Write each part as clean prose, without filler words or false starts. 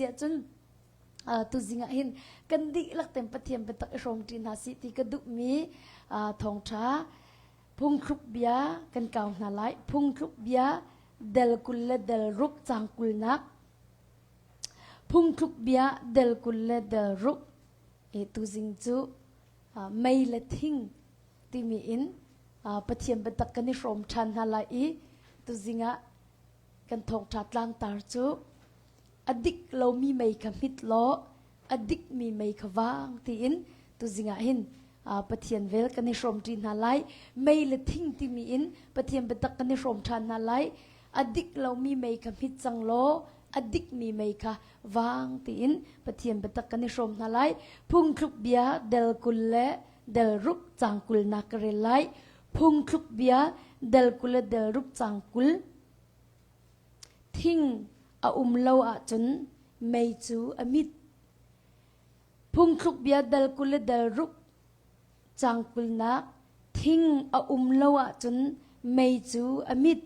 Tiah cun tuzing ah hin kan dihlak ten Pathian biatak i hrawmṭi hna sih ti ka duhmi thawngṭha phungthluk bia kan kau hna lai. Phungthluk bia del 20 le del ruk cang kulnak. Phungthluk bia del 20 le del ruk e tuzing cu mei le thing timi in Pathian biatak kan i hrawm ṭhan hna lai i tuzing ah kan thawngṭha tlangtar cu a dik lomi mei kha hmit law a dikmi mei kha vang tiin tuzing ah hin Pathian vel kan i hrawmṭi hna lai. Mei le thing timi in Pathian biatak kan i hrawm ṭhan hna lai. A dik lomi mei kha hmit cang law a dikmi mei kha vang tiin Pathian biatak kan i hrawm hna lai. Phungthluk bia del 20 le del ruk cang 20 nak ka rel lai. Phungthluk bia del 20 le del ruk cang 20. Thing a um lo ahcun mei cu a mit. Phungthluk bia dal 20 le dal ruk cang kulnak thing a um lo ahcun mei cu a mit.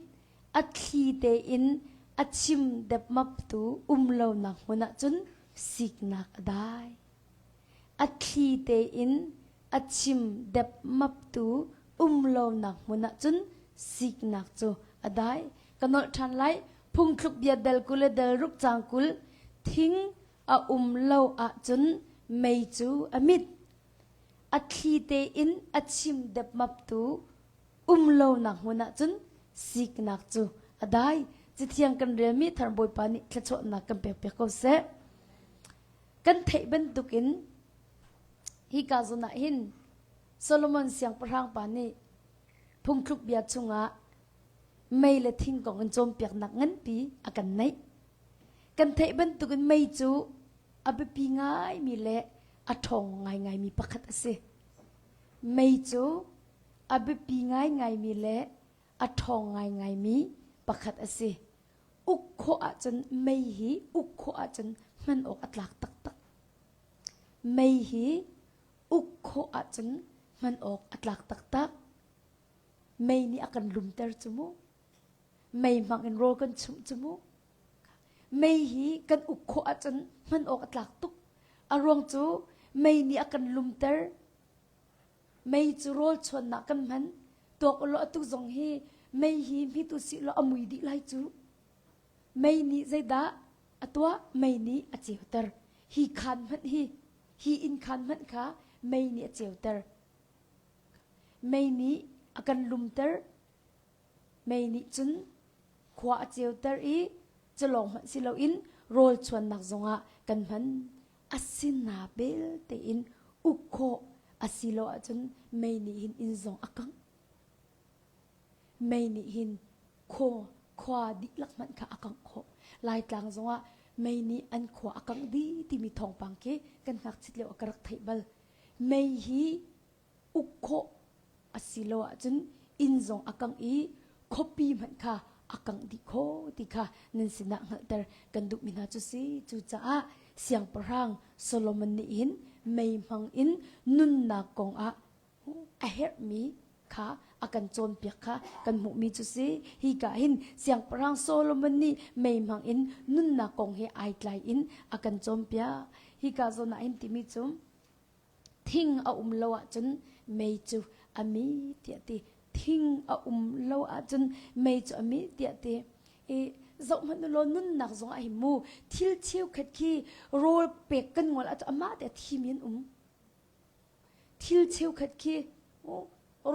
A thli tein a chim depmaptu um lonak hmun ahcun siknak a dai. A thli tein a chim depmaptu um lonak hmun ahcun siknak cu a dai. Ka nolh ṭhan lai. Phungthluk bia del 20 le del ruk cang 20 thing a um lo ahcun mei cu a mit. A thli tein a chim depmaptu um lonak hmun ahcun siknak cu a dai. Cathiang kan relmi thar Bawipa nih thluachuahnak kan pekpiak ko seh. Kan theih bantukin hika zawn ah hin Solomon siangpahrang pa nih phungthluk bia chungah mei le thing kong in cawnpiaknak nganpi a kan neih. Kan theih bantukin mei cu a biapi ngaimi le a ṭhawng ngaingaimi pakhat a si. Mei cu a biapi ngaingaimi le a ṭhawng ngaingaimi pakhat a si. Uk khawh ahcun mei hi uk khawh ahcun hman awk a tlak taktak. Mei hi uk khawh ahcun hman awk a tlak taktak. Mei nih a kan lumter cu mu. Mei hmang in rawl kan chumh cu mu. Mei hi kan uk khawh ahcun hman awk a tlak tuk. A ruang cu mei nih a kan lumter. Mei cu rawl chuannak kan hman. Tuak ulaw atu zong hi mei hi hmit usih law a mui dih lai cu. Mei nih zeidah a tuah? Mei nih a ceuter. Hi khaan hmanh hi, hi inn khaan hmanh kha mei nih a ceuter. Mei nih a kan lumter. Mei nih cun khua a ceuter i culawng hmanh si loin rawl chuannak zongah kan hman. Asina belte in uk khawh a si lo ahcun mei nih hin inn zong a kangh. Mei nih hin khua khua dihlak hmanh kha a kangh khawh. Laitlang zongah mei nih an khua a kangh dih timi thawngpang khi kan ngakchit lio ah ka rak theih bal. Mei hi uk khawh a si lo ahcun inn zong a kangh i khuapi hmanh kha a kangh dih kho ti kha nan sinah hngalhter kan duhmi hna cu si. Cucaah siangpahrang Solomon nih hin mei hmang in nunnak kong ah a herhmi kha a kan cawnpiak kha kan hmuhmi cu si. Hika hin siangpahrang Solomon nih mei hmang in nunnak kong he ai tlai in a kan cawnpiak. Hika zawn ah hin timi cu thing a um lo ahcun mei cu a mi tiah ti thing a um lo ahcun mei cu a mi tiah ti i zoh hmanh law nunnak zong ah hin mu thil cheukhat khi rawl pek kan ngol ahcun amah te a thimi an um thil cheukhat khi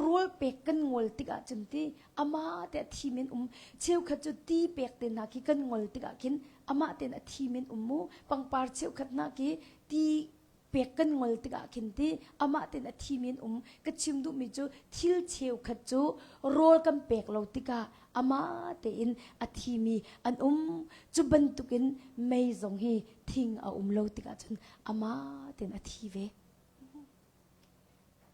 rawl pek kan ngol tikah cun ti amah te a thi men um cheukhat cu ti pek te hna khi kan ngol tikah khin amah ten a thi men um mu pangpar cheukhat hna khi ti pek kan ngol tikah khin ti amah ten a thi men um ka chim duhmi cu thil cheukhat cu rawl kan pek lo tikah amah tein a thimi an um cu bantukin mei zong hi thing a um lo tikah cun amah ten a thi ve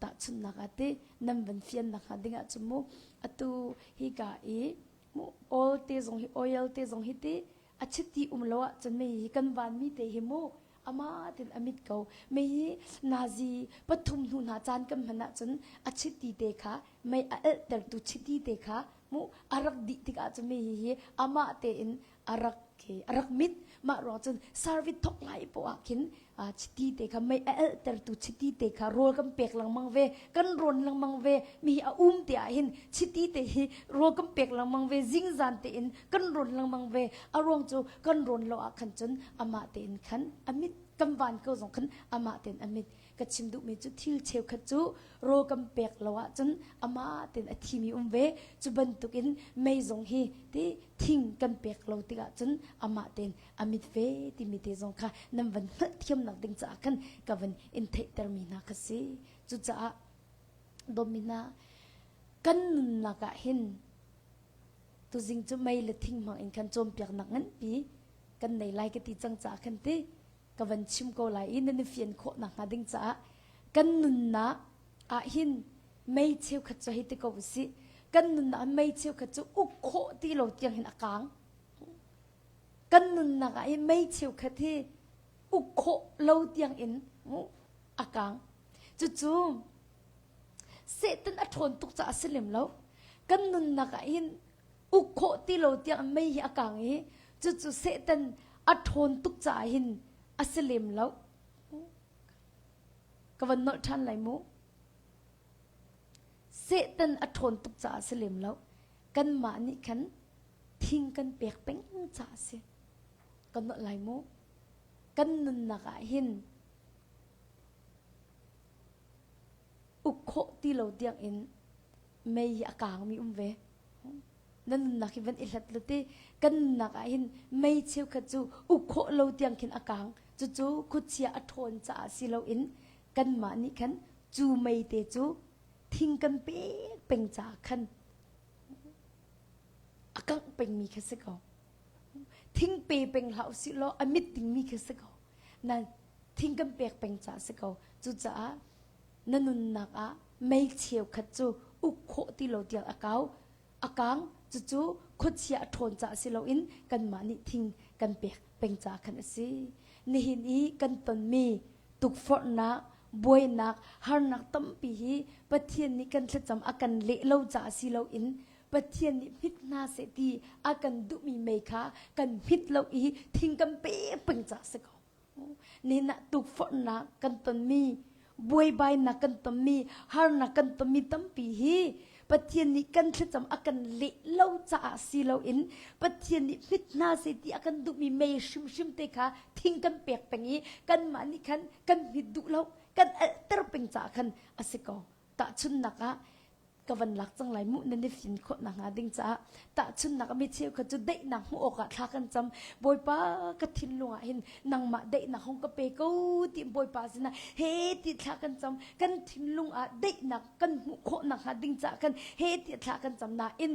tahchunhnak ah ti nan van fian nak hnga ding ah cun mu atu hi ka i mu oil te zong hi oil te zong hi ti a chiti um lo ah cun mei hi kan van mi te hi mu ama tin amit ko mei hi nazi pathum hnu hna caan kan hman ah cun a chiti te kha mei a elhter tu chiti te kha mu a rak dih tikah cun mei hi amah tein a rak a rak mit. Mah ruang cun service thok lai poah ah khin chiti te kha mei a elhtertu chiti te kha rawl kan pek lengmang ve kan rawn lengmang ve mi hi a um te ah hin chiti te hi rawl kan pek lengmang ve zingzan tein kan rawn lengmang ve a ruang cu kan rawn lo ah khan cun amah tein khan a mit kan van ko zong khan amah tein a mit ka chim duhmi cu thil cheukhat cu rawl kan pek lo ahcun amah tein a thimi um ve cu bantukin mei zong hi ti thing kan pek lo tikah cun amah tein a mit ve timi te zong kha nan van hngalhthiamnak ding caah khan ka van in theihtermi hna kha si. Cucaah dawtmi hna kan nunnak ah hin tuzing cu mei le thing hmang in khan cawnpiaknak nganpi kan nei lai ka ti cang caah khan ti ka van chim ko lai i nan i fian khawh nakhnga ding caah kan nunnak ah hin mei cheukhat cu hei ti ko usih kan nunnak ah mei cheukhat cu uk khawh ti lo tiang hin a kang kan nunnak ah hi mei cheukhat hi uk khawh lo tiang in a kang cucu Satan a ṭhawn tuk caah a si lem lo kan nunnak ah hin uk khawh ti lo tiang mei hi a kang i cucu Satan a ṭhawn tuk caah hin a si lem lo ka van nolh ṭhan lai mu Satan a ṭhawn tuk caah a si lem lo kanmah nih khan thing kan pek peng caah a si. Kan nolh lai mu. Kan nunnak ah hin uk khawh ti lo tiang in mei hi a kaangmi um ve. Na nunnak hi van i hlat lo ti kan nunnak ah hin mei cheukhat cu uk khawh lo tiang khin a kaang. Cucu khuachia a ṭhawn caah si loin kanmah nih khan cu mei te cu thing kan pek peng caah khan a kangh pengmi kha si ko. Thing pe peng hlah usih law a mit dingmi kha si ko. Na thing kan pek peng caah si ko. Cucaah na nunnak ah mei cheukhat cu uk khawh ti lo tiang a kau. A kang cucu khuachia a ṭhawn caah si loin kanmah nih thing kan pek peng caah khan a si. Nihin i kan tonmi tukforhnak, buainak, harnak tampi hi Pathian nih kan thlacam a kan leh lo caah si loin Pathian nih hmit hna seh ti a kan duhmi mei kha kan hmit lo i thing kan pe peng caah si ko. Nihin ah tukforhnak kan tonmi, buaibainak kan tonmi, harnak kan tonmi tampi hi Pathian nih kan thlacam a kan leh lo caah si loin Pathian nih hmit hna seh ti a kan duhmi mei hrimhrim te kha thing kan pek peng i kanmah nih khan kan hmit duh lo, kan alhter peng caah khan a si ko. Tahchunhnak ah ka van lak cang lai mu nan i fin khawh nakhnga ding caah tahchunhnak mi cheukhat cu daihnak hmuh awkah thla kan cam bawipa ka thinlung ah hin nangmah daihnak hong ka pe ko ti bawipa sinah he ti thla kan cam kan thinlung ah daihnak kan hmuh khawh nakhnga ding caah kan he ti thla kan cam nain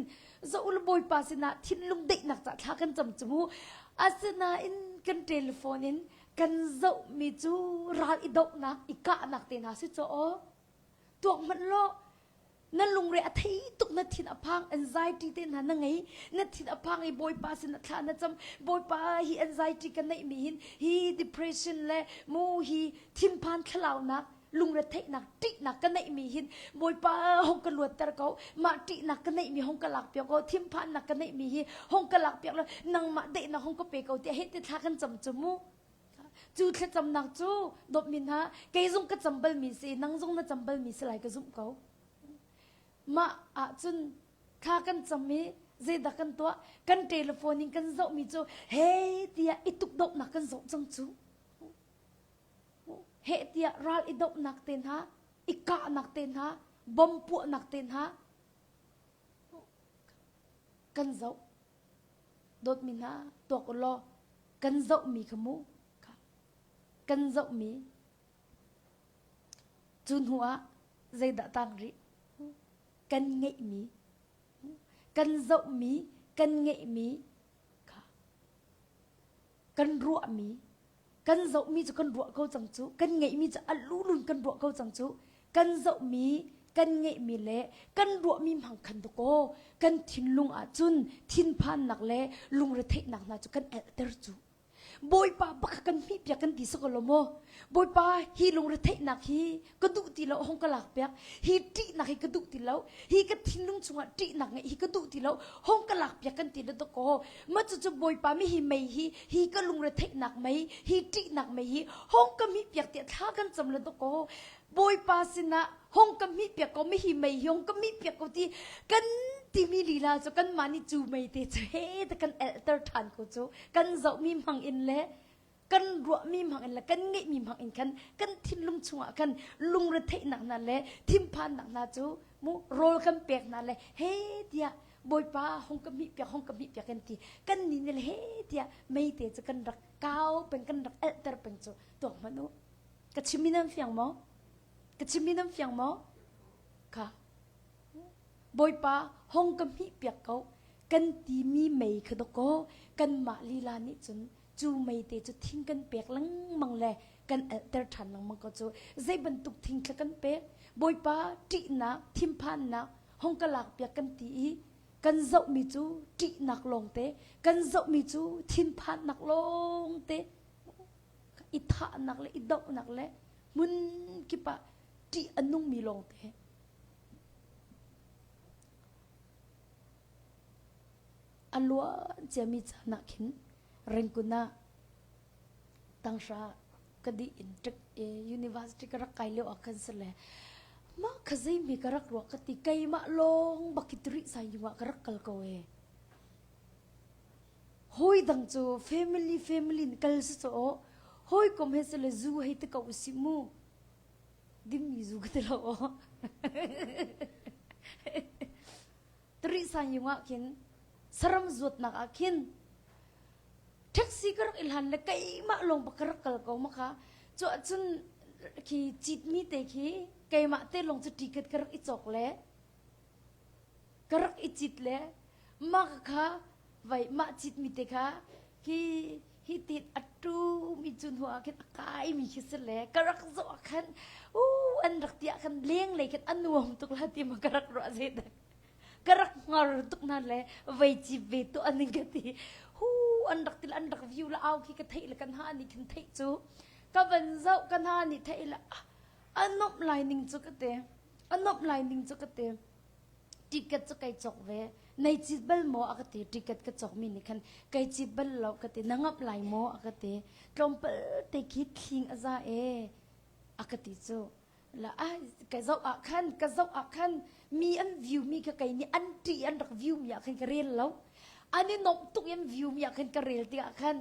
zoh bawipa sinah thinlung daihnak caah thla kan cam cu mu asinain kan telephone in kan zohmi cu ral i dohnak i kahnak te hna si caw tuak hmanh law na lungre a thei tuk na thin a phang anxiety te hna na ngei na thin a phang i bawipa sin a thla na cam bawipa hi anxiety ka neih mi hin hi depression le mu hi thinphan thlalaunak lungretheihnak ṭihnak ka neih mi hin bawipa hong ka luatter ko mah ṭihnak ka neih mi hong ka lak piak ko thinphannak ka neih mi hi hong ka lak piak lo nangmah daihnak hong ka pe ko tiah heh ti thla kan cam cu mu Cu thlacamnak cu dawtmi hna kei zong ka cam balmi si nang zong na cam balmi si lai ka zumh ko. Mah ahcun thla kan cam i zeidah kan tuah kan telephone in kan zohmi cu he tiah i tukdohnak kan zoh cang cu. Heh tiah ral i dohnak te hna, i kahnak te hna, bom puahnak te hna kan zoh. Dawtmi hna tuak u law kan zohmi kha mu kan zohmi cu hnu ah zeidah tang rih kan ngeihmi kan zohmi kan ngeihmi kha kan ruahmi kan zohmi cu kan ruah ko cang cu kan ngeihmi cu a lulun kan ruah ko cang cu kan zohmi kan ngeihmi le kan ruahmi hmang khan dakaw kan thinlung ah cun thinphannak le lungretheihnak hna cu kan elhter cu bawipa bak kan hmih piak. piak kan ti sako lo maw? Bawipa hi lungretheihnak hi ka duh ti lo hong ka lak piak. Hi ṭihnak hi ka duh ti lo. Hi ka thinlung chungah ṭihnak ngeih hi ka duh ti lo. Hong ka lak piak kan ti le dakaw. Ma cucu Bawipa mi hi mei hi hi ka lungretheihnak mei hi ṭihnak mei hi hong ka hmih piak tiah thla kan cam le dakaw. Bawipa sinah hong ka hmih piak ko mi hi mei hi hong ka hmih piak ko ti kan timi lila cu kanmah nih cu mei te cu he te kan elhter ṭhan ko cu kan zohmi hmang in le kan ruahmi hmang in le kan ngeihmi hmang in khan kan thinlung chungah khan lungretheihnak hna le thinphannak hna cu mu rawl kan pek hna le he tiah Bawipa hong ka hmih piak hong ka hmih piak kan ti kan ni nih le he tiah mei te cu kan rak kau peng kan rak elhter peng cu tuak hmanh u ka chimmi nan fiang maw Ka chimmi nan fiang maw? Kha. Bawipa, hong ka hmih piak ko. Kan timi mei kha dawkaw kanmah lila nih cun cu mei te cu thing kan pek lengmang le kan alhter ṭhan lengmang ko cu. Zei bantuk thing thla kan pek? Bawipa, ṭihnak, thinphannak hong ka lak piak kan ti i kan zohmi cu ṭihnak lawngte, kan zohmi cu thinphannak lawngte, i thahnak le i dohnak le hmun kip ah ṭih a nungmi lawngte. A luan ciami caan ah khin Rangoon ah tanghra ka dih in university ka rak kai lio ah khan si le mah kha zeimi ka rak ruah ka ti keimah lawng bak hi turi sai yung ah ka rak kal ko ee. Hawi dang cu family family in kal si caw hawikom he sile zu hei ti ko usih mu. Dimmi zu ka ti lo aw. Tari sang yung ah khin saram zuatnak ah khin taxi ka rak i hlan le keimah lawng bak ka rak kal ko maka cu ahcun khi citmi te khi keimah te lawng cu ticket ka rak i cawk le ka rak i cit le mah kha vai mah citmi te kha hi hi tin a ṭumi cu hnu ah khin a kaimi khi si le ka rak zoh ah khan u an rak ti ah khan lenglei khin a nuam tuk la ti ma ka rak ruah zeidah ka rak hngar tuk na le vei cip ve tu aning ka ti hu an rak til an rak view la au khi ka theih le kan ha nih khin theih cu ka van zoh kan ha nih theih le a nomh lai ning cu ka te a nomh lai ning cu ka ti ticket cu kai cawk ve nei cit bal maw a ka ti ticket ka cawk mi nih khan kai cit bal lo ka ti na ngamh lai maw a ka ti tlawmpal te khi thling a za e a ka ti cu la a ka zoh ah khan ka zoh ah khan mi an view mi kha kei nih an ṭih an rak view mi ah khan ka rel lo an i nomh tuk in view mi ah khan ka rel tikah khan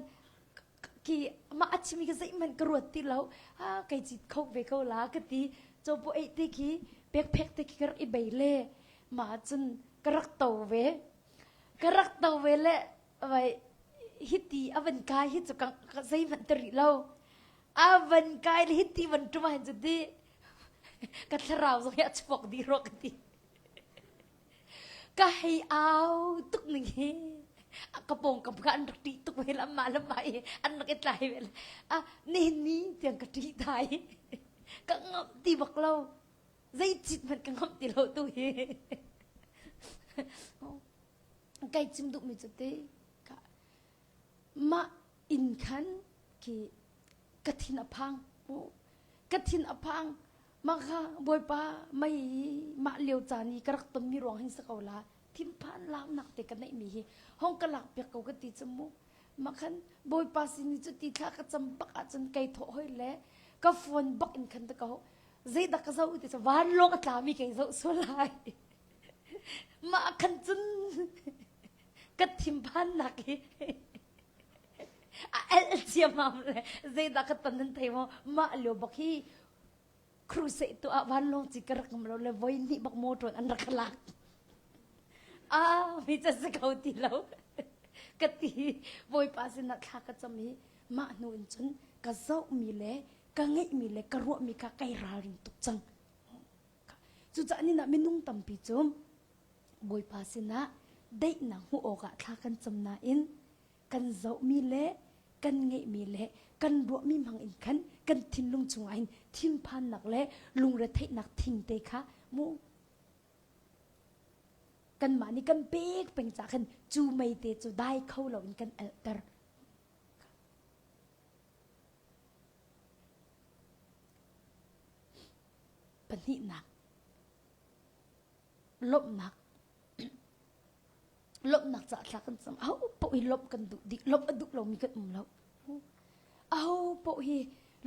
Khi mah a chimi ka zeihmanh ka ruat ti lo. Ah, kai cit kho ve ko la ka ti. Copo ei te khi pekphek te khi ka rak i bei le mah cun ka rak to ve. Ka rak to ve le vai hiti a van kai hi cu ka zeihmanh ta rih lo. A van kai le hiti van ṭum ah hin cu ti ka thlarau zong hi a chuak dih rua ka ti. Ka hei au tuk ning hi ka pawngkam kha an rak ṭih tuk ve la mah le mah i an rak i tlai ve la ah nihin ni tiang ka ṭih thai ka ngamh ti bak lo zei cit hmanh ka ngamh ti lo tu hi kai chim duhmi cu ti mah inn khan khi ka thin a phang ka thin a phang mah kha bawipa mei mah lio caan i ka rak tonmi ruang hin si ko la thinphan launak te ka neihmi hi hong ka lak piak ko ka ti cu mu mah khan bawipa sin i cu ti thla ka cam bak ahcun kei thawh hoi le ka phone bak in khan ta ko zeidah ka zoh ti cu vanlawng a tlami kei zoh sual lai mah khan cun ka thinphannak hi a el ciamam le zeidah ka ton nan thei maw mah lio bak hi crusade tu ah vanlawng ci ka rak ngam lo le voi hnih bak motor an rak lak ah mi ca si ko ti lo ka ti bawipa sinah thla ka cam i mah hnu in cun ka zohmi le ka ngeihmi le ka ruahmi kha kai ralring tuk cang cucaah ni minung tampi cu Bawipa sinah daihnak hmuh awkah thla kan cam nain kan zohmi le kan ngeihmi le kan ruahmi hmang in khan kan thinlung chungah hin thinphannak le lungretheihnak thingte kha mu kanmah nih kan pek peng ca khan cu meite cu dai kho loin kan alhter. Pahnihnak lawmhnak lawmhnak caah thla kan cam. Aho paoh hi lawmh kan duh dih. Lawmh a duh lomi kan um lo. Aho paoh hi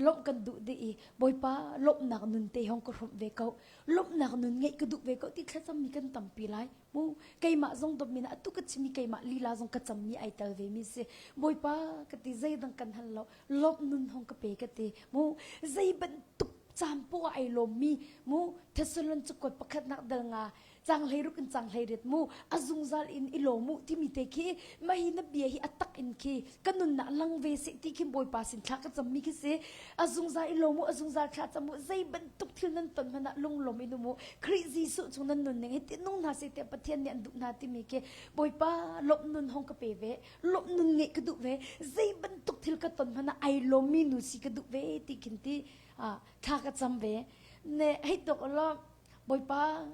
lawmh kan duh dih i Bawipa lawmhnak nun te hong ka hrawmh ve ko. Lawmhnak nun ngeih ka duh ve ko ti thlacammi kan tampi lai. Mu keimah zong dawtmi na atu ka chimmi keimah lila zong ka cammi ai tel ve mi si. Bawipa ka ti zeidang kan hal lo. Lawmh nun hong ka pe ka ti. Mu zei bantuk caan poah ai lawmmi mu Thessalon cakuat pakhatnak dal nga cang hleiruk in cang hleiriat mu a zungzal in i lawm u timi te khi mahi na bia hi a tak in khi ka nunnak lang ve seh ti khi Bawipa sin thla ka cammi khi si a zungzal i lawm u a zungzal thla cam u zei bantuk thil nan ton hmanh ah lunglawm in um u Khrih Jesuh chung nan nunning hi ti nung hna seh tiah Pathian nih an duh hna timi khi Bawipa lawmh nun hong ka pe ve lawmh nun ngeih ka duh ve zei bantuk thil ka ton hmanh ah ai lawmmi nu si ka duh ve ti khin ti thla ka cam ve ne hei tok law Bawipa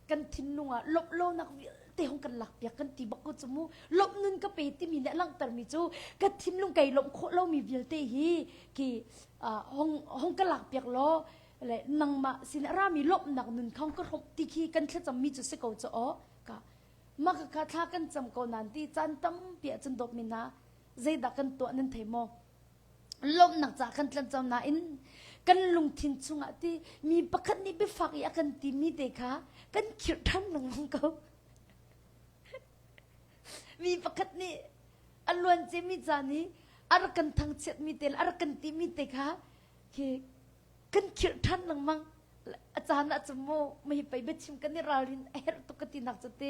kan thinlung ah lawmh lonak vialte hong kan lakpiak kan ti bak ko cu mu lawmh nun ka pe timi nih a langhtermi cu ka thinlung kei lawmh khawh lomi vialte hi khi hong hong ka lakpiak law le nangmah sin a rami lawmhnak nun kha hong ka hrawmh ti khi kan thlacammi cu si ko cu aw ka mah ka thla kan cam ko nan ti caan tampi ah cun dawtmi hna zeidah kan tuah nan thei maw lawmhnak ca kan tlancam nain kan lungthin chungah ti mi pakhat nih biafak i a kan timi te kha kan khirh ṭhan lengmang ko. mi pakhat nih a luan ciami caan i a rak kan thangchiatmi te le a rak kan timi te kha khi kan khirh ṭhan lengmang. A caan ah cun mu mei pei biachim kan i ralrin a herh tuk ka tinak cu ti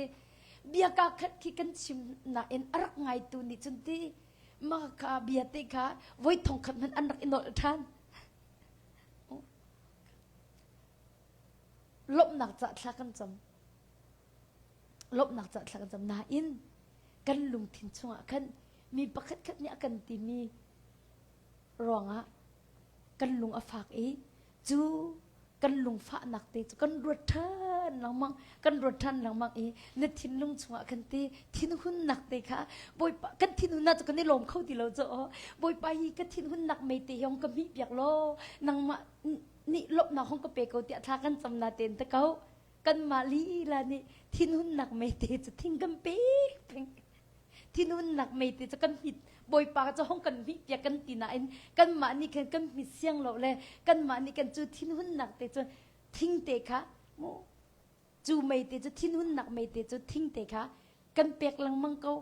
bia kaa khat khi kan chim nain a rak ngaitu nih cun ti Mah kha bia te kha voi thong khat hmanh an rak i nolh ṭhan. Lawmhnak ca thla kan cam. Lawmhnak ca thla kan cam nain kan lungthin chungah khan mi pakhat khat nih a kan timi ruangah kan lung a fak i cu kan lungfahnak te cu kan ruat ṭhan lengmang kan ruat ṭhan lengmang i na thinlung chungah kan ti thinhunnak te kha bawipa kan thinhunnak cu kan i lawm kho ti lo cu bawipa hi ka thinhunnak mei te hong ka hmih piak law nangmah nih lawmhnak hong ka pe ko tiah thla kan cam na ten te ko kanmah lila nih thinhunnak mei te cu thing kan pek peng thinhunnak meite cu kan hmit bawipa cu hong kan hmih piak kan ti nain kanmah nih khan kan hmit siang lo le kanmah nih kan cu thinhunnak te cu thing te kha mu cu meite cu thinhunnak meite cu thing te kha kan pek lengmang ko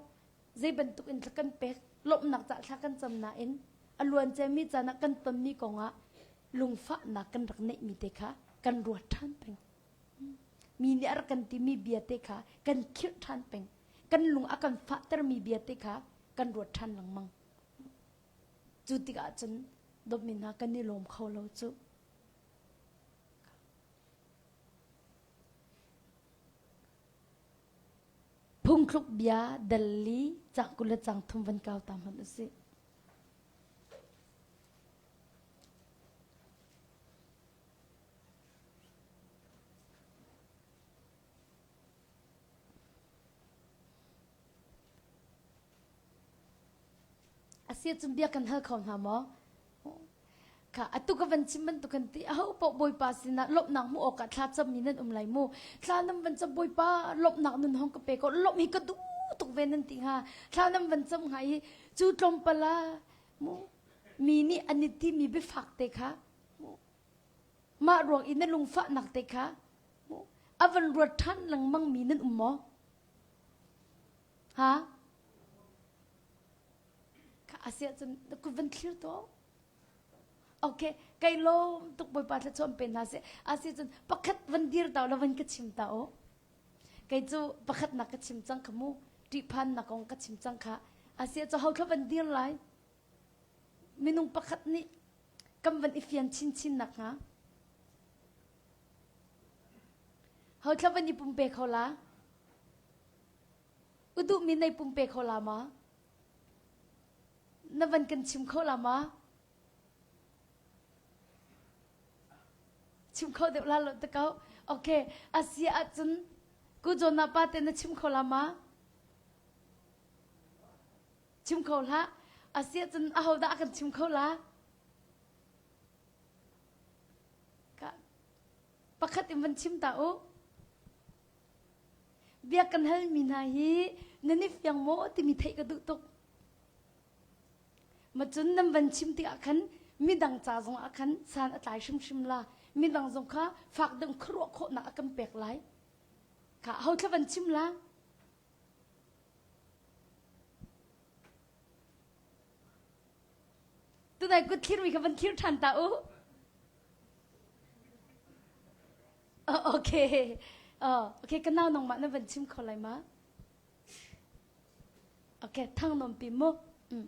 zei bantuk in kan pek lawmhnak ca thla kan cam nain a luan ciami caan ah kan tonmi kongah lungfahnak kan rak neihmi te kha kan ruat ṭhan peng mi nih a rak kan timi bia te kha kan khirh ṭhan peng kan lung a kan fahtermi bia te kha kan ruat ṭhan lengmang. Cu tikah cun dawtmi hna kan i lawm kho lo cu. Phungthluk bia dal li cang 20 le cang thum van kau ta hmanh usih. Asiahcun bia kan hal kho hna maw? Kha atu ka van chim bantuk kan ti aho paoh Bawipa sinah lawmhnak hmuh awkah thla cammi nan um lai mu. Thla nan van cam Bawipa lawmhnak nun hong ka pe ko lawmh hi ka duh tuk ve nan ti hnga. Thla nan van cam hnga i cu tlawmpal ah mu mi nih an i timi biafak te kha mu mah ruang i na lungfahnak te kha a van ruat ṭhan lengmang mi nan um maw? Ha? Ka asiah cun na kut van thlir to. Okay, kai lawm tuk Bawipa thluachuah pe hna seh. Asiah cun pakhat van dir ta la van ka chim ta o. Kei cu pakhat nak ka chim cang kha mu. Ṭihphan nak kong ka chim cang kha. Asiah cu ho thla van dir lai? Minung pakhat nih kan van i fian chinchin nak hnga. Hothla van i pumpe kho la? U duhmi nei pumpe kho la ma? Na van kan chim kho la ma? Chim kho deuh la lo te ko. Okay, asia ahcun ku Jonah pa te na chim kho la ma? Chim kho hlah. Asia cun ahodah kan chim kho la? Pakhat in van chim ta u. Bia kan halmi hna hi nan i fiang maw timi theih ka duh tuk. Macun nan van chim tikah khan midang ca zong ah khan san a tlai hrimhrim la. Midang zong kha fak deuh khuaruah khawhnak a kan pek lai. Kha ho thla van chim la. Tunai kut thlirmi kha van thlir ṭhan ta u. Oh, okay. Oh, okay, ka nau nangmah na van chim kho lai ma? Okay, thang nom pi mu. Mm.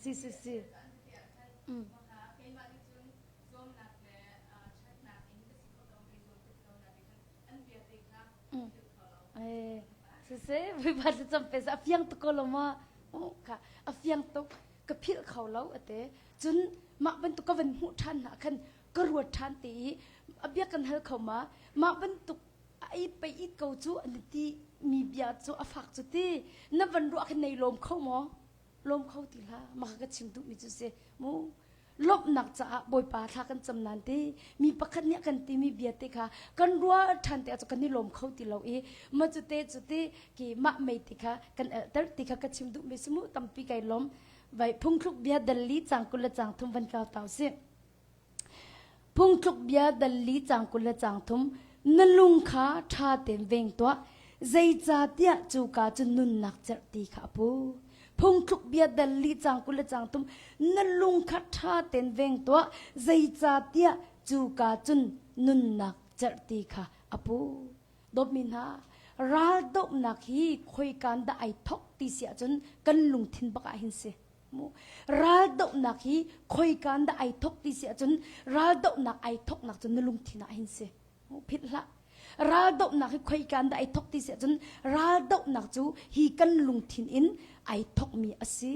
Si si si. Mm. Siseh Bawipa thlacam pe a fiang tuk ko lo ma ka a fiang tuk ka philh kho lo ate cun mah bantuk ka van hmuh ṭhan hna khan ka ruat ṭhan te i a bia kan hal kho ma mah bantuk ai pei it ko cu an ti mi bia cu a fak cu ti na van ruah khan nei lawm kho maw lawm kho ti hlah mah ka chim duhmi cu si mu lawmhnak caah Bawipa thla kan cam nan ti mi pakhat nih a kan timi bia te kha kan ruah ṭhan te ah kan i lawm kho ti lo i ma cu te cu ti ki mah mei ti kha kan elter ti kha ka chim duhmi si mu tampi kai lawm vai phungthluk bia dal li cang kul le cang thum van kau tau si Phungtluk bia dal li cang 20 le cang thum na lung kha ṭha tein veng tuah zeicahtiah cuka cu nunnak cerhti kha a pu. Phungthluk bia dal li cang 20 le cang thum na lung kha ṭha tein veng tuah zeicahtiah cuka cun nunnak cerhti kha a pu. Dawtmi hna, raldohnak hi khoikaan dah ai thok ti si ahcun kan lungthin bak ah hin si. Raldohnak hi khoika in dah ai thok ti si ahcun raldohnak ai thoknak cu na lungthin ah hin si. Philh hlah. Raldohnak hi khoika in dah ai thok ti si ahcun raldohnak cu hi kan lungthin in ai thokmi a si.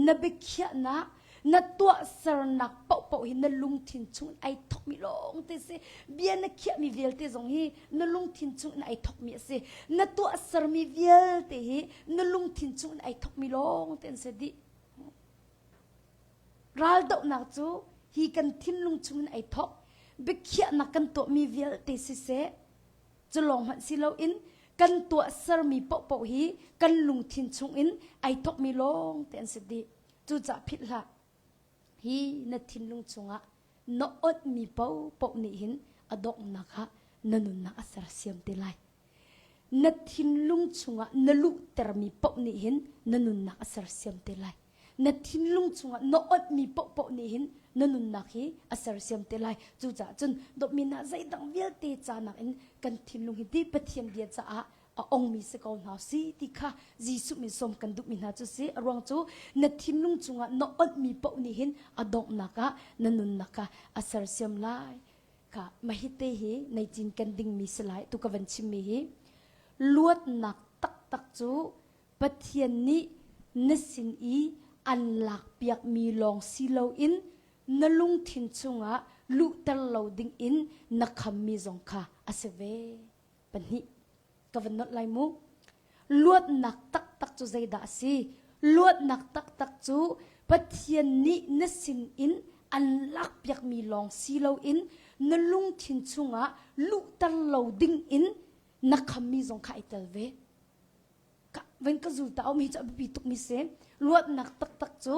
Na biakhiahnak, na tuahsernak paohpaoh hi na lungthin chung in ai thokmi lawng te si. Bia na khiahmi vialte zong hi na lungthin chung in ai thokmi a si. Na tuahsermi vialte hi na lungthin chung in ai thokmi lawng te an si dih. Raldohnak cu hi kan thinlung chung in ai thok. Biakhiahnak kan tuahmi vialte siseh, cu lawng hmanh si loin kan tuahsermi paohpaoh hi kan lungthin chung in ai thokmi lawng te an si dih. Cucaah philh hlah. Hi na thinlung chungah na onhmi paohpaoh nih hin a donghnak ah na nunnak a sersiam te lai. Na thinlung chungah na luhtermi paoh nih hin na nunnak a sersiam te lai. Na thinlung chungah na onhmi paohpaoh nih hin na nunnak hi a sersiam te lai. Cucaah cun dawtmi hna zeidang vialte ca nakin kan thinlung hi ti Pathian bia caah a ongmi si ko hna si ti kha Jesuh min sawm kan duhmi hna cu si. A ruang cu na thinlung chungah na onhmi paoh nih hin a donghnak ah na nunnak kha a sersiam lai. Kha mahite hi nei cinken dingmi si lai tu ka van chimmi hi luatnak taktak cu Pathian nih na sin i an lakpiakmi lawng si loin na lungthin chungah luhter lo dingin na khammi zong kha a si ve. Pahnih ka van nolh lai mu. Luatnak taktak cu zeidah a si? Luatnak taktak cu Pathian nih na sinin an lakpiakmi lawng si loin na lungthin chungah luhter lo dingin na khammi zong kha ai tel ve. Ka van ka zul ta um hi cu a biapi tukmi si. Luatnak taktak cu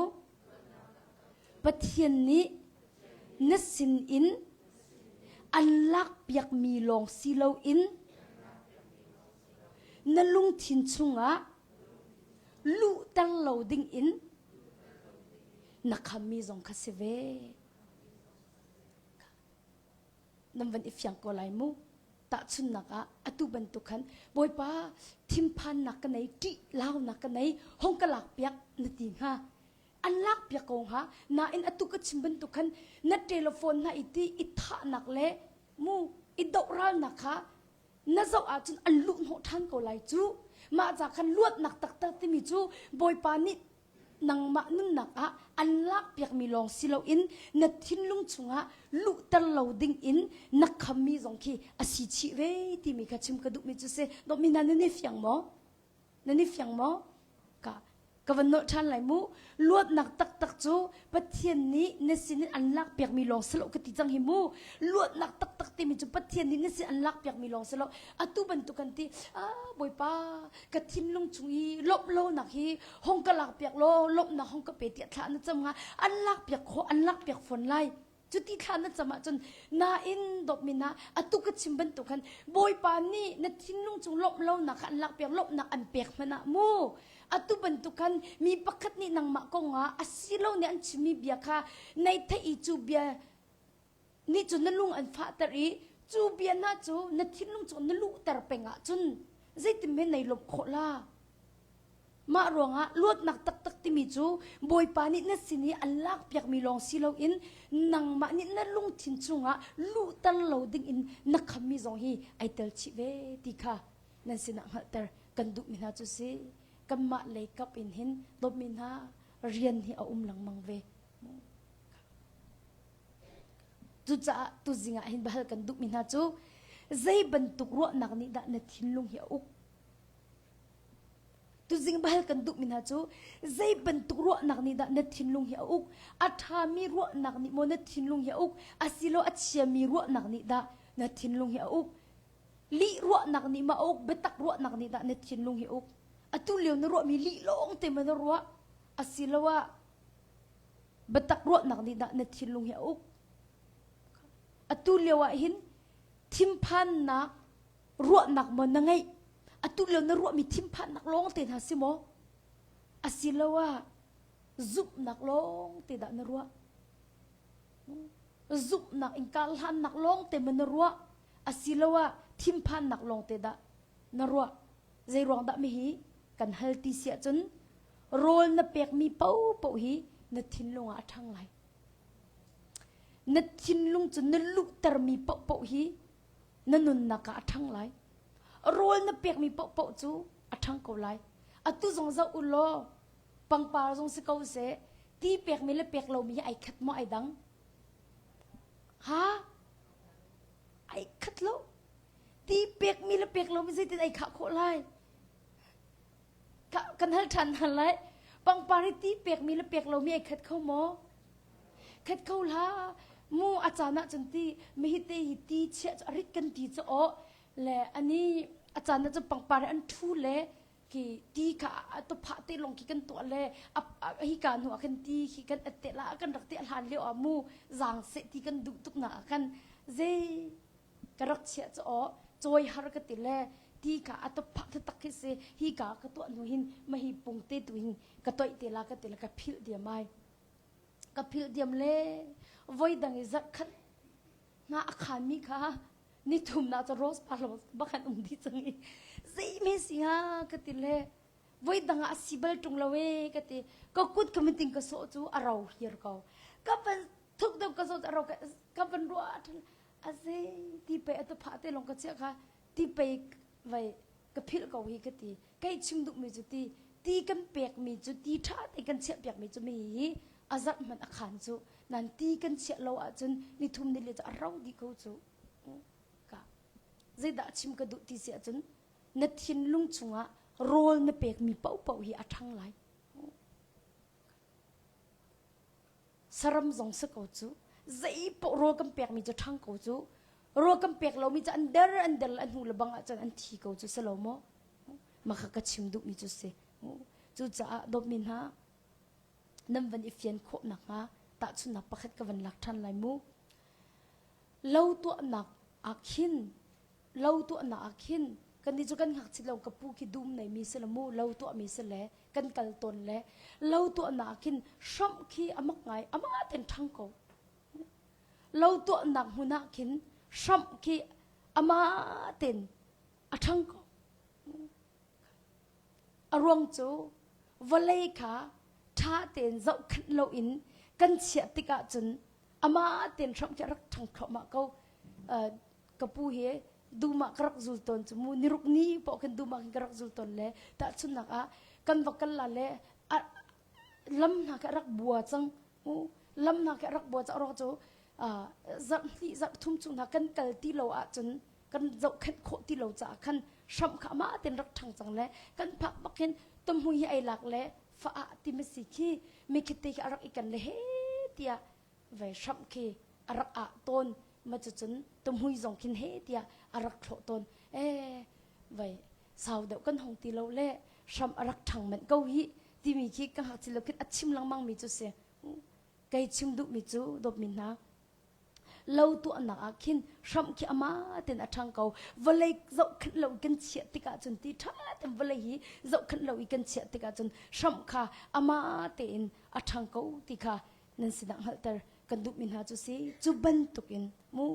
Pathian nih na sinin an lakpiakmi lawng si loin. na lungthin chungah luhter lo ding in na khammi zong kha si ve. Nan van i fiang ko lai mu. Tahchunnak ah atu bantuk khan Bawipa thinphannak ka nei, ṭih launak ka nei, hong ka lak piak na ti hnga. An lak piak ko hnga. Nain atu ka chim bantuk khan na telephone hna i ti i thahnak le mu i dohralnak kha na zoh ahcun an luh hnawh ṭhan ko lai cu. Mah ca khan luatnak taktak timi cu Bawipa nih nangmah nunnak ah an lakpiakmi lawng si loin na thinlung chungah luhter lo ding in na khammi zong khi a si chih ve timi kha chim ka duhmi cu si. Dawtmi hna nan i fiang maw? Nan i fiang maw? Ka ka van nolh ṭhan lai mu. Luatnak taktak cu Pathian nih na sin in an lakpiakmi lawng si lo ka ti cang hi mu. Luatnak taktak timi cu Pathian nih na sin an lakpiakmi lawng si lo. Atu bantuk kan ti, ah Bawipa ka thinlung chung i lawmh lonak hi hong ka lakpiak law lawmhnak hong ka pe tiah thla na cam hnga. An lakpiak khawh, an lakpiak fawn lai. Cuti thla na cam ahcun nain dawtmi hna atu ka chim bantuk khan Bawipa nih na thinlung cung lawmh lonak kha an lakpiak lawmhnak an pek hmanh ah mu atu bantuk khan mi pakhat nih nangmah kong ah a si lo nih an chimmi bia kha nei theih i cu bia nih cun na lung an fahter i cu bia hna cu na thinlung cung na luhter peng ahcun zeitin men nei lawmh khawh la Mah ruangah luatnak taktak timi cu Bawipa nih na sin i an lakpiakmi lawng si loin nangmah nih na lungthin chungah luhter lo dingin na khammi zong hi ai tel chih ve ti kha nan sinah hngalhter kan duhmi hna cu si. Kanmah lei kap in hin dawtmi hna rian hi a um lengmang ve. Cucaah tuzing ah hin bahal kan duhmi hna cu zei bantuk ruahnak nih dah na thinlung hi a uk? Tuzing bahal kan duhmi hna cu zei bantuk ruahnak nih dah na thinlung hi a uk? A ṭhami ruahnak nih maw na thinlung hi a uk? Asilo a chiami ruahnak nih dah na thinlung hi a uk? Lih ruahnak nih ma a uk? Biatak ruahnak nih dah na thinlung hi a uk? Atu lio na ruahmi lih lawng te ma na ruah? Asiloah biatak ruahnak nih dah na thinlung hi a uk? Atu lio ah hin thinphannak ruahnak maw na ngeih? Atu lio na ruahmi thinphannak lawng te hna si maw? Asiloah zumhnak lawng te dah na ruah? Zumhnak in karhlannak lawng te maw na ruah? Asiloah thinphannak lawng te dah na ruah? Zei ruang dah mihi kan hal ti si ahcun rawl na pekmi paohpaoh hi na thinlung ah a ṭhang lai. Na thinlung cu na luhtermi paohpaoh hi na nunnak ah a ṭhang lai. Rawl na pekmi paohpaoh cu a ṭhang ko lai. Atu zong zoh u law pangpar zong si ko seh ti pekmi le pek lomi hi ai khat maw ai dang? Ha? Ai khat lo. Ti pekmi le pek lomi zeitin ai khah khawh lai? Kan hal ṭhan hna lai. Pangpar hi ti pekmi le pek lomi ai khat kho maw? Khat kho hlah. Mu a caan ahcun ti mihi te hi ti chiah cu a rit kan ti cu aw le ani a caan ahcun pangpar hi an ṭhu le khi ti kha a tuphah te lawng khi kan tuah le hi ka hnu ah khan ti khi kan at te la kan rak te hlan lio ah mu zaang seh ti kan duh tuk na ah khan zei ka rak chiah cu aw cawi har ka ti le ti kha a tuphah taktak khi si hi ka ka tuah hnu hin mahi pung te tu hin ka toih te la ka ti le ka philh diam ai ka philh diam le voi dang i zarh khat hna a khanmi kha ni thum na cu rose pa lo bakhan um dih cang i zei me si ha ka ti le voi dang ah a si bal ṭung lo e ka ti ka kut ka miting ka sawh cu a ro hir ko ka van thuk deuh ka sawh cu a ro ka van ruah ṭhan a zei ti pei a tu phah te lawng ka chiah kha ti pei vai ka philh ko hi ka ti kei chim duhmi cu ti ti kan pekmi cu ti ṭha te kan chiah piakmi cu mi hi a zarh hmanh a khan cu nan ti kan chiah lo ahcun ni thum ni li cu a ro dih ko cu ka zeidah chim ka duh ti si ahcun na thinlung chungah rawl na pekmi paohpaoh hi a ṭhang lai Saram zong si ko cu. Zei paoh rawl kan pekmi cu ṭhang ko cu. Rawl kan pek lomi cu an der an der le a hnu le bang ahcun an thi ko cu si lo maw? Mah kha ka chim duhmi cu si. Cucaah dawtmi hna, nan van i fian khawh nakhnga tahchunhnak pakhat ka van lak ṭhan lai mu. Lo tuahnak ah khin, lo tuahnak ah khin. Kan nih cu kan ngakchit lo ka pu khi dum nei mi si le mu lo tuah mi si le kan kal tawn le lo tuahnak khin hramh khi a mak ngai amah ten ṭhang ko. Lo tuahnak hmun ah khin hramh khi amah ten a ṭhang ko. A ruang cu vawlei kha ṭha tein zohkhenh loin kan chiah tikah cun amah tein hramh khi a rak ṭhang thluahmah ko. Ka pu hi dum ah ka rak zul tawn cu mu niruk ni paoh khin dum ah khin ka rak zul tawn le tahchunhnak ah kan va kal la le lam hna khi a rak bua cang mu lam hna khi a rak bua cang ruang cu zarh hnih zarh thum chung hna kan kal ti lo ahcun kan zohkhenh khawh ti lo caah khan hramh kha amah tein rak ṭhang cang le kan phak bak hin tumhmui hi ei lak le fa ah ti ma si khi mi khi te khi a rak i kan le he tiah ve hramh khi a rak ah tawn ma cucun tumhmui zong khin he tiah a rak thlawh tawn eh vai sau deuh kan hong ti lo le hram a rak ṭhang manh ko hi timi khi ka ngakchia lo khin a chim lengmang mi cu si kei chim duhmi cu dawtmi hna Lo tuahnak ah khin hramh khi amah tein a ṭhang ko. Vawlei zohkhenh lo kan chiah tikah cun ti ṭha tein vawlei hi zohkhenh lo i kan chiah tikah cun hramh kha amah tein a ṭhang ko ti kha nan sinah hngalhter kan duhmi hna cu si. Cu bantukin mu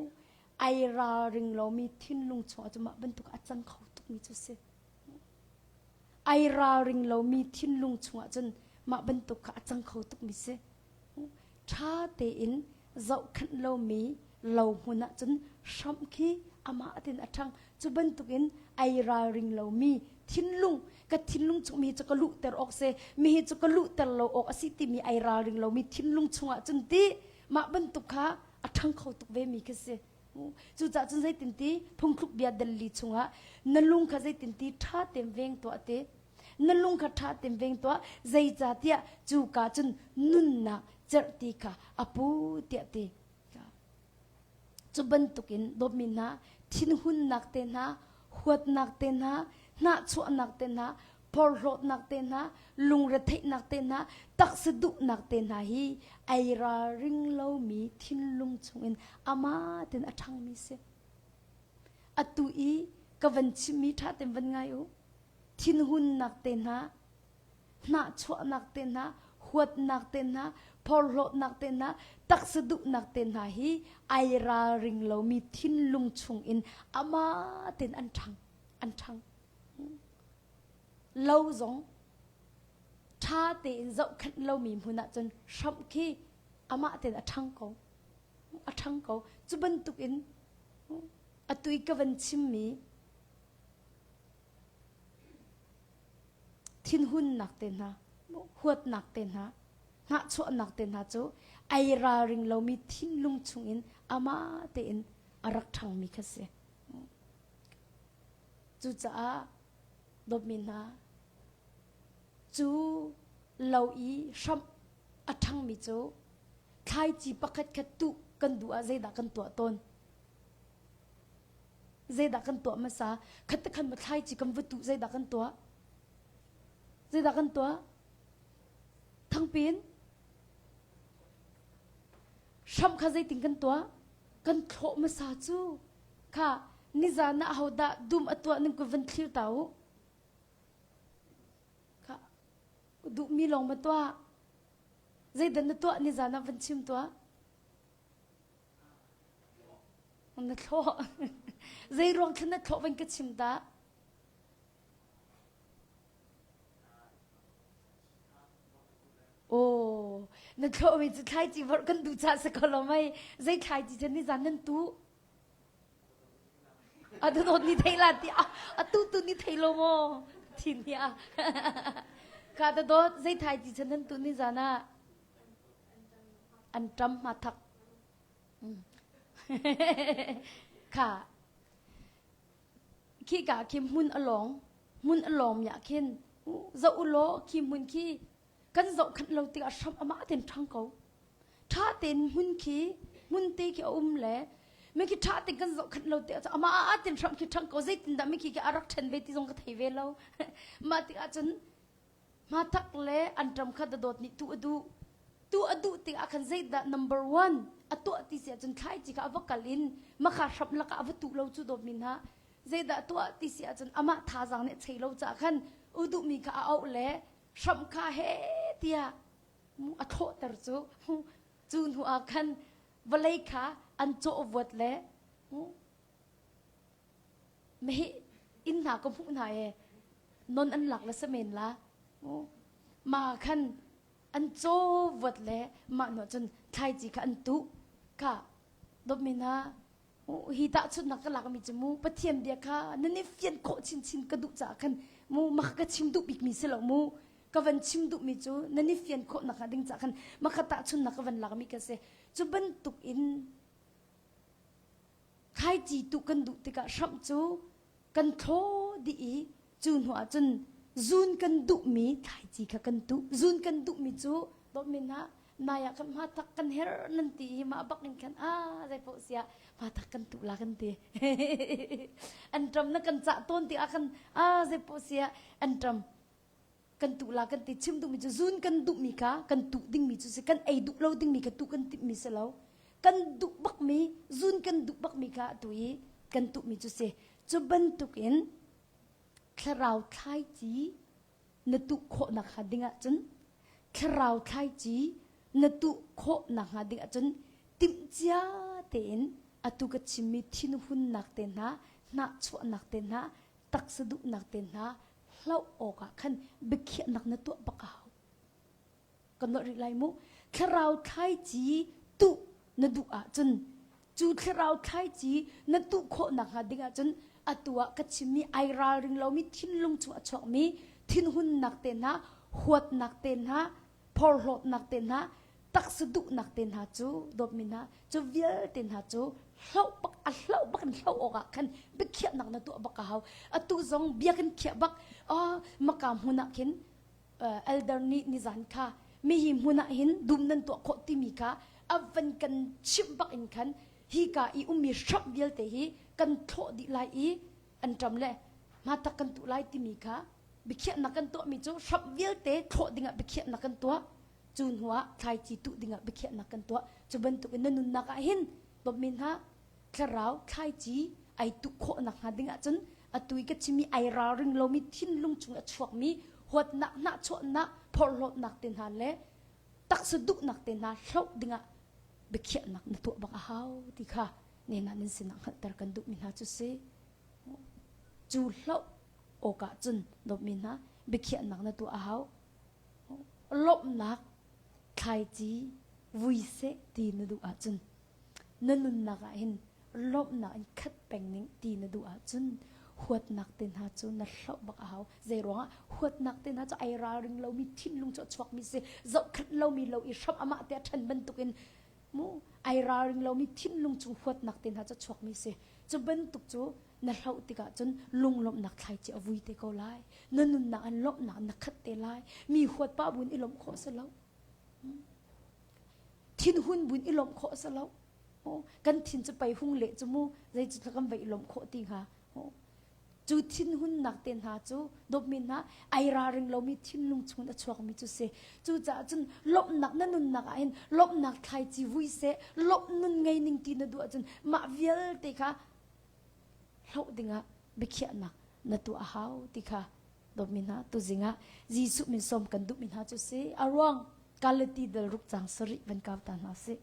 ai ralring lomi thinlung chungah cu mah bantuk a cang kho tukmi cu si. Ai ralring lomi thinlung chungah cun mah bantuk kha a cang kho tukmi si. Ṭha tein zohkhenh lomi lo hmun ah cun hramh khi amah tein a ṭhang. Cu bantukin ai ralring lomi thinlung, ka thinlung chung mi hi cu ka luhter awk si, mi hi cu ka luhter lo awk a si timi ai ralring lomi thinlung chungah cun ti mah bantuk kha a ṭhang kho tuk ve mi khi si. Cucaah cun zeitinti phungthluk bia delli chungah na lung kha zeitinti ṭha tein veng tuah ti. Na lung kha ṭha tein veng tuah, zeicahtiah cuka cun nunnak cerhti kha a pu tiah ti. Cu bantukin dawtmi hna, thinhunnak te hna, huatnak te hna, hnahchuahnak te hna, porhlawtnak te hna, lungretheihnak te hna, taksa duhnak te hna hi ai ralring lomi thinlung chungin amah tein a ṭhangmi si. Atu i ka van chimmi ṭha tein van ngai u. Thinhunnak te hna, hnahchuahnak te hna, huatnak te hna, porhlawtnak te hna, taksa duhnak te hna hi ai ralring lomi thinlung chungin amah tein an ṭhang, an ṭhang. Lo zong ṭha tein zohkhenh lomi hmun ah cun hramh khi amah tein a ṭhang ko. A ṭhang ko. Cu bantukin atu i ka van chimmi thinhunnak te hna, huatnak te hna, hnahchuahnak te hna cu ai ralring lomi thinlung chungin amah tein a rak ṭhangmi kha si. Cucaah dawtmi hna, cu lo i hramh a ṭhangmi cu thlaici pakhat khat tuh kan duh ah zeidah kan tuah tawn? Zeidah kan tuah hmasa? Khat te khan ma thlaici kan va tuh zeidah kan tuah? Zeidah kan tuah? Thangpin hramh kha zeitin kan tuah? Kan thlawh hmasa cu. Kha nizan ah ahodah dum a tuah ning ku van thlir ta u. Kha duhmi lawng ma tuah. Zeidah na tuah nizan ah van chim tuah. Na thlawh. Zei ruang thlan na thlawh van ka chim ta. Aw, na thlawhmi cu thlaici vorh kan duh caah si ko lo mei. Zei thlaici cu nizan nan tuh? A dawt ni thei la ti a tu tu ni thei lo maw? Thin hi a. Ka da dawt zei thlaici cu nan tuh nizan ah? An ṭam ma thak. Kha Khika khi hmun a lawng, hmun a lawng mi ah khin zoh u law khi hmun khi kan zohkhanh lo tikah hram amah tein ṭhang ko. Ṭha tein hmun khi hmun te khi a um le mi khi ṭha tein kan zohkhanh lo tikah amah tein hram khi ṭhang ko zeitindah mi khi a rak ṭhen ve ti zong ka thei ve lo. Mah tikah cun Hmathak le anṭam kha dawt nih tuh a duh. Tuh a duh tikah khan zeidah number one a tuah ti si ahcun thlaici kha a va kal in makha hramh lakah a va tuh lo cu dawtmi hna. Zeidah tuah ti si ahcun amah thazaang nih a chei lo caah khan u duhmi kha a auh le hramh kha he tiah a thlawhter cu. Cu hnu ah khan vawlei kha an cawh vuat le meheh inn hna ka hmuh hna e non an lak le samen la ma khan an caw vuat le mah hnu cun thlaici kha an tuh kha dawtmi hna hi tahchunhnak ka lakmi cu mu Pathian bia kha nan i fian khawh chinchin ka duh caah khan mu mah ka chim duh bikmi si lo mu ka van chim duhmi cu nan i fian khawh nakhnga ding caah khan mah kha tahchunhnak ka van lakmi ka si cu bantuk in Thlaici tuh kan duh tikah hramh cu kan thlaw dih i cu hnu ah cun zun kan duhmi thlaici kha kan tuh. Zun kan duhmi cu dawtmi hna nai ah kan hmathak kan her nan ti i mah bak in khan ah zeipaoh siah hmathak kan tuh la kan ti. an ṭam na kan cah tawn tikah khan ah zeipaoh siah an ṭam kan tuh la kan ti chim duhmi cu zun kan duhmi kha kan tuh dingmi cu si kan ei duh lo dingmi kha tuh kan timhmi si lo kan duh bakmi zun kan duh bakmi kha tu i kan tuhmi cu si cu bantukin thlarau thlaici na tuh khawh nakhnga ding ahcun thlarau thlaici na tuh khawh nakhnga ding ahcun timhcia tein atu ka chimmi thinhunnak te hna hnahchuahnak te hna taksa duhnak te hna hloh awkah khan biakhiahnak na tuah bak a hau. Kan nolh rih lai mu. Thlarau thlaici tuh na duh ahcun cu thlarau thlaici na tuh khawh nakhnga ding ahcun atu ah ka chimmi ai ralring lomi thinlung chung a chuakmi thinhunnak te hna huatnak te hna phorhlawtnak te hna taksa duhnak te hna cu dawtmi hna cu vialte hna cu hloh bak a hloh bak in hloh awk ah khan biakhiahnak na tuah bak a hau atu zong bia kan khiah bak oh maka hmun ah khin elder nih nizan kha mi hi hmun ah hin dum nan tuah khawh timi kha a van kan chimh bak in khan hi ka i ummi hramh vialte hi kan thlawh dih lai i an ṭam le hmatak kan tuh lai timi kha biakhiahnak kan tuahmi cu hramh vialte thlawh dingah biakhiahnak kan tuah Cu hnuah thlaici tuh dingah biakhiahnak kan tuah. Cu bantukin na nunnak ah hin dawtmi hna thlarau thlaici ai tuh khawh nakhnga ding ahcun atu i ka chimmi ai ralring lomi thinlung chung a chuakmi huatnak hnahchuahnak phorhlawtnak te hna le taksa duhnak te hna hloh dingah biakhiahnak na tuah bak a hau ti kha nena nan sinah hngalhter kan duhmi hna cu si. Cu hloh awkah cun dawtmi hna biakhiahnak na tuah a hau. Lawmhnak thlaici vui seh ti na duh ahcun na nunnak ah hin lawmhnak in khat peng ning ti na duh ahcun huatnak te hna cu na hloh bak a hau. Zei ruangah huatnak te hna cu ai ralring lomi thinlung cu a chuakmi si zohkhenh lomi lo i hram amah te a ṭhan bantukin mu ai ralring lomi thinlung chung huatnak te hna cu a chuakmi si. Cu bantuk cu na hloh tikah cun lunglawmhnak thlaici a vui te ko lai na nunnak in lawmhnak na khat te lai mi huat pa buin i lawmh khawh si lo thinhun buin i lawmh khawh si lo kan thin cu pei hung leh cu mu zei cu kan vai i lawmh khawh ti hnga cu thinhunnak te hna cu dawtmi hna ai ralring lomi thinlung chung a chuakmi cu si cucaah cun lawmhnak na nunnak ah hin lawmhnak thlaici vui seh lawmh nun ngei ning ti na duh ahcun mah vialte kha hloh dingah biakhiahnak na tuah a hau ti kha dawtmi hna tuzing ah Jesuh min sawm kan duhmi hna cu si a ruang Galati dal ruk cang sarih van kau ta hna sih.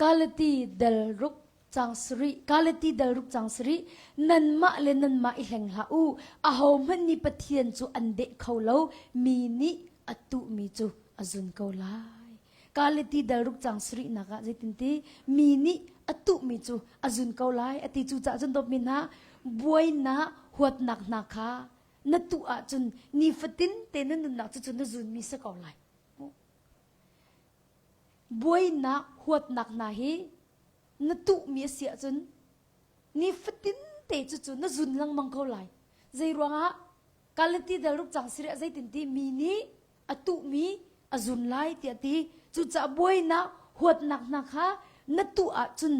Galati dal ruk cang sarih Galati dal ruk cang sarih nanmah le nanmah i hleng hlah u ahohmanh nih Pathian cu an deh kho lo mi nih a tuhmi cu a zun ko lai Galati dal ruk cang sarih nak ah zeitinti mi nih a tuhmi cu a zun ko lai a ti cu caah cun dawtmi hna buainak huatnak hna kha na tuh ahcun nifatin te na nunnak cu cu na zunmi si ko lai Buainak, huatnak hna hi na tuhmi a si ahcun nifatin te cucu na zun lengmang ko lai. Zei ruangah Galati dal ruk cang siriah zeitin ti mi nih a tuhmi a zun lai tiah ti. Cucaah buainak, huatnak hna kha na tuh ahcun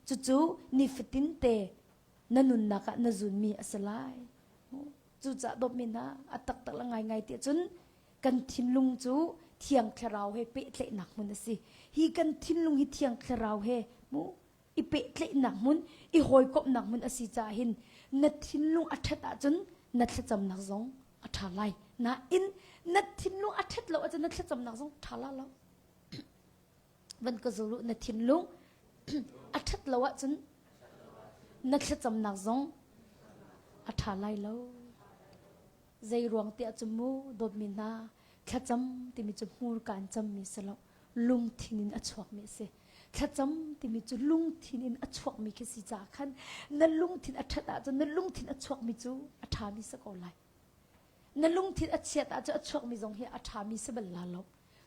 cucu nifatin te. Na nunnak ah na zunmi a si lai. Cucaah dawtmi hna, a taktak le ngaingai ti ahcun kan thinlung cu Thiang Thlarau he pehtlaihnak hmun a si. Hi kan thinlung hi Thiang Thlarau he mu i pehtlaihnak hmun, i hawikomhnak hmun a si caah hin na thinlung a ṭhat ahcun na thlacamnak zong a ṭha lai. Nain na thinlung a ṭhat lo ahcun na thlacamnak zong ṭha la lo. Van ka zul u, na thinlung a ṭhat lo ahcun na thlacamnak zong a ṭha lai lo. Zei ruang tiah cu mu dawtmi hna thlacam timi cu hmurka in cammi si lo lungthin in a chuakmi a si. Thlacam timi cu lungthin in a chuakmi khi si caah khan na lungthin a ṭhat ahcun na lungthin a chuakmi cu a ṭhami si ko lai. Na lungthin a chiat ahcun a chuakmi zong hi a ṭhami si bal la lo.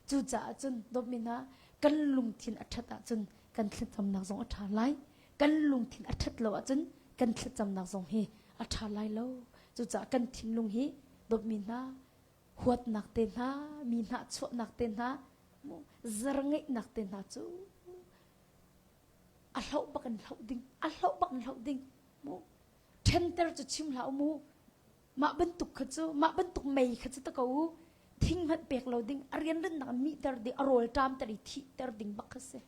Cucaah cun dawtmi hna kan lungthin a ṭhat ahcun kan thlacamnak zong a ṭha lai. Kan lungthin a ṭhat lo ahcun kan thlacamnak zong hi a ṭha lai lo. Cucaah kan thinlung hi dawtmi hna huatnak te hna, mi hnahchuahnak te hna, zerngeihnak te hna cu a hloh bak in hloh ding, a hloh bak in hloh ding. Mu ṭhenter cu chim hlah u mu. Mah bantuk kha cu, mah bantuk mei kha cu ta ko u. Thing hmanh pek lo ding, a rianrinnak mihter ding, a rawl ṭamter i thihter ding bak kha si.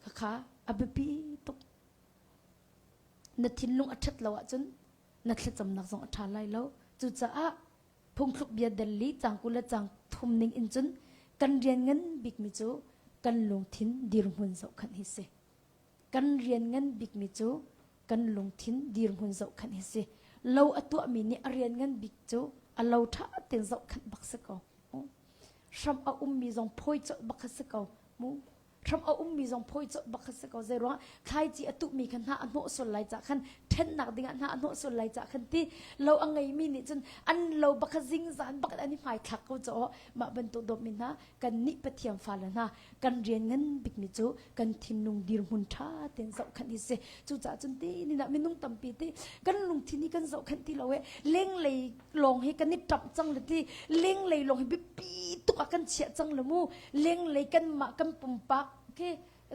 Khakha a biapi tuk. Na thinlung a ṭhat lo ahcun na thlacamnak zong a ṭha lai lo. Cucaah phungthluk bia del li cang 20 le cang thum ning in cun kan rian ngan bikmi cu kan lungthin dirhmun zohkhanh hi si. Kan rian ngan bikmi cu kan lungthin dirhmun zohkhanh hi si. Lo a tuahmi nih a rian ngan bik cu a lo ṭha tein zohkhanh bak si ko. Hram a ummi zong phawi colh bak kha si ko. Mu hram a ummi zong phawi colh bak kha si ko. Zei ruangah thlaici a tuhmi kha hna a hnawh sual lai cah khan ṭhennak dingah hna a hnawh sual lai cah khan ti lo a ngeimi nih cun an lo bak kha zingzan bak in an i hmaithlak ko caw mah bantuk dawtmi hna kan nih Pathian fale hna kan rian ngan bikmi cu kan thinlung dirhmun ṭha tein zohkhanh hi si. Cucaah cun ti ni ah minung tampi ti kan lungthin hi kan zohkhanh ti lo e lenglei lawng hi kan i ṭamh cang le ti lenglei lawng hi biapi tuk ah kan chiah cang le mu lenglei kanmah kan pumpak khi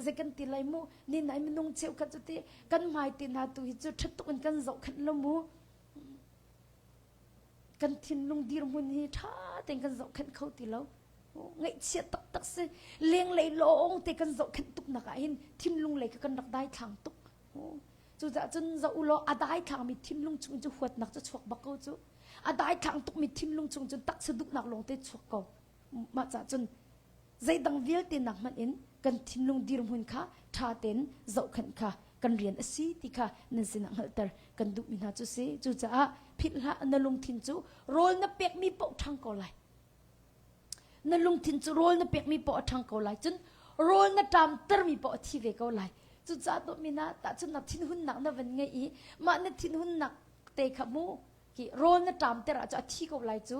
zei kan ti lai mu ni nai minung cheukhat cu ti kan hmai te hna tu hi cu ṭhat tuk in kan zohkhanh lo mu kan thinlung dirhmun hi ṭha tein kan zohkhenh kho ti lo ngaihchia taktak si lenglei lawng te kan zohkhenh tuk nak ah hin thinlung lei kha kan rak daithlang tuk cucaah cun zoh u law a daithlangmi thinlung chung cu huatnak cu chuak bak ko cu a daithlang tukmi thinlung chung cun taksa duhnak lawng te chuak ko mah cah cun zeidang vialte nak hmanh in kan thinlung dirhmun kha ṭha tein zohkhenh kha kan rian a si ti kha nan sinah hngalhter kan duhmi hna cu si. Cucaah philh hlah na lungthin cu rawl na pekmi paoh ṭhang ko lai. Na lungthin cu rawl na pekmi paoh a ṭhang ko lai. Cun rawl na ṭamtermi paoh a thi ve ko lai. Cucaah dawtmi hna tahchunhnak thinhunnak na van ngeih i mah na thinhunnak te kha mu Hi rawl na ṭamter ahcun a thi ko lai cu.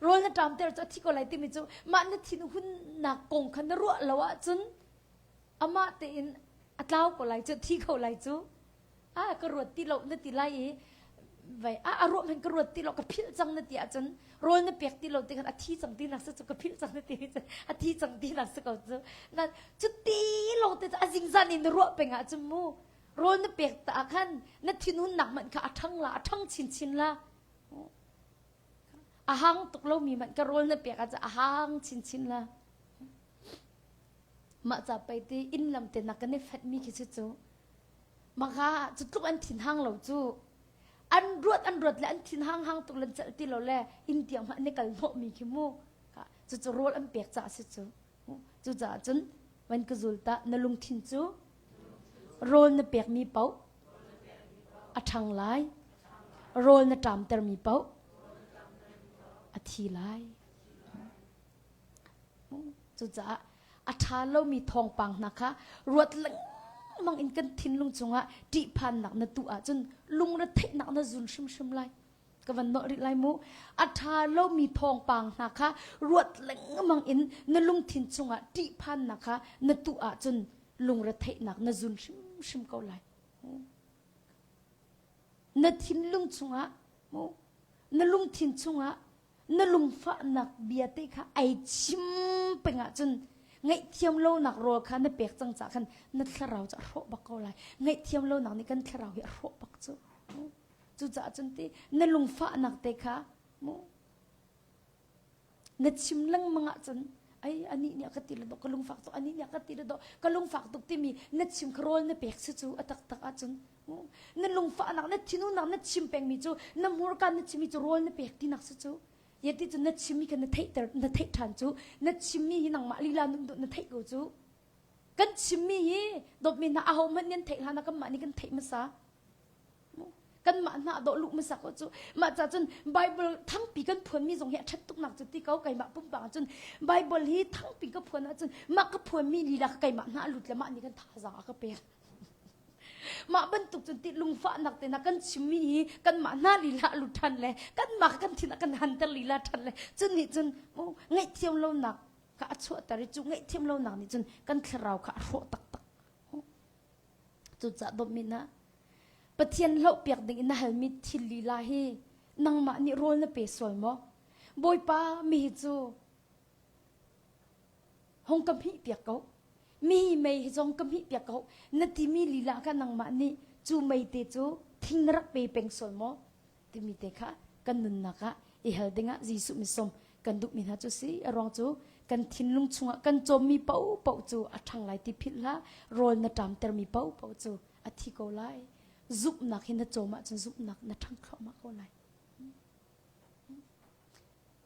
Rawl na ṭamter cu a thi ko lai timi cu mah na thinhunnak kong kha na ruah lo ahcun amah tein a tlau ko lai cu, thi ko lai cu. Ah ka ruat ti lo na ti lai i vai a a ruah hmanh ka ruat ti lo ka philh cang na ti ahcun rawl na pek ti lo ti khan a thi cang ti nak si cu ka philh cang na ti a thi cang ti nak si ko cu. Na cu ti lawng te cu a zingzan in na ruah peng ahcun mu Rawl na pek ta ah khan na thinhunnak hmanh kha a ṭhang la, a ṭhang chinchin la. A hang tuk lomi hmanh ka rawl na pek ahcun a hang chinchin la. Mah ca pei ti inn lam te nak kan i fenhmi khi cu cu. Maka cu tluk an thin hang lo cu. An ruat an ruat le an thin hang hang tuk lan celh ti lo le inn tiang hmanh an i kal hnawhmi khi mu. Cucu rawl an pek caah si cu. Cucaah cun van ka zul ta na lungthin cu rawl na pekmi paoh a ṭhang lai, rawl na ṭamtermi paoh a thi lai. Cucaah a ṭha lomi thawngpang hna kha ruat lengmang in kan thinlung cungah ṭihphannak na tuh ahcun lungretheihnak na zun hrimhrim lai. Ka van nawlh rih lai mu. A ṭha lomi thawngpang hna kha ruat lengmang in na lungthin chungah ṭihphannak kha na tuh ahcun lungretheihnak na zun hrimhrim ko lai. Na thinlung chungah mu na lungthin chungah na lungfahnak bia te kha ai chim peng ahcun. Ngaihthiam lonak rawl kha na pek cang caah khan na thlarau cu a hrawh bak ko lai. Ngaihthiam lonak nih kan thlarau hi a hrawh bak cu. Cucaah cun ti na lungfahnak te kha mu na chim lengmang ahcun ai anih nih a ka ti le dawh ka lungfak tuk anih nih a ka ti le dawh ka lungfak tuk timi na chim kha rawl na pek si cu a taktak ahcun na lungfahnak na thinunnak na chim pengmi cu na hmurka na chimmi cu rawl na pek tinak si cu yati cu na chimmi kha na theihter na theih ṭhan cu na chimmi hi nangmah lila nun na theih ko cu kan chimmi hi dawtmi hna aho hmanh nih an theih hlan ah kanmah nih kan theih hmasa kanmah hna dawh luh hmasa ko cu mah ca cun Bible thangpi kan phuanmi zong hi a ṭhat tuknak cu ti ko keimah pumpak cun Bible hi thangpi ka phuan ahcun mah ka phuanmi lila ka keimah hna lut le mah nih kan thazaang a ka pek mah bantuk cun ti lungfahnak te na kan chimmi hi kanmah hna lila a lut ṭhan le kanmah kan thin a kan hanter lila ṭhan le cun nih cun ngaihthiam lonak kha a chuahter i cu ngaihthiam lonak nih cun kan thlarau kha a hrawh taktak. Cucaah dawtmi hna, Pathian hlohpiak ding in na halmi thil lila hi nangmah nih rawl na pe sual maw? Bawipa mi hi cu hong ka hmih piak ko. Mi hi mei hi zong ka hmih piak ko. Na timi lila kha nangmah nih cu mei te cu thing na rak pe peng sual maw? Timi te kha kan nunnak ah i hal dingah Jesuh misawm kan duhmi hna cu si. A ruang cu kan thinlung chungah kan cawmmi paohpaoh cu a ṭhang lai ti philh hlah. Rawl na ṭamtermi paohpaoh cu a thi ko lai. Zumhnak hi na cawm ahcun zumhnak na ṭhang thluahmah ko lai.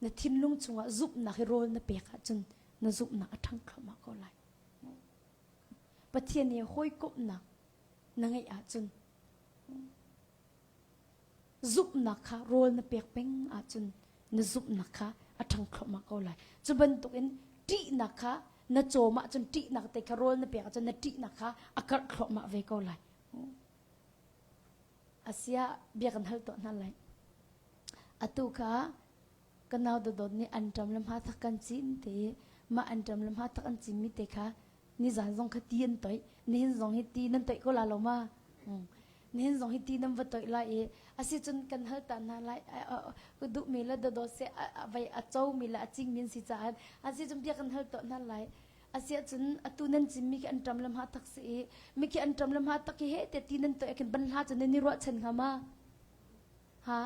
Na thinlung chungah zumhnak hi rawl na pek ahcun na zumhnak a ṭhang thluahmah ko lai. Pathian he hawikomhnak na ngeih ahcun Zumhnak kha rawl na pek peng ahcun na zumhnak kha a ṭhang thluahmah ko lai. Cu bantukin ṭihnak kha na cawm ahcun ṭihnak te kha rawl na pek ahcun na ṭihnak kha a karh thluahmah ve ko lai. Asiah bia kan hal tuah hna lai. Atu kha ka nau dawdawt nih anṭam le hmathak kan cin te i mah anṭam le hmathak an cinmi te kha nizan zong kha ti an toih nihin zong hi ti nan toih ko la lo ma nihin zong hi ti nan va toih lai i asicun kan hal ta hna lai duhmi le dawdawt se vai a comi le a cingmi an si caah asicun bia kan hal tuah hna lai asiahcun atu nan cimmi khi an ṭam le hma tak si i mi khi an ṭam le hma tak hi he te ti nan toih khin ban hla cu nan i ruahchan hnga ma ha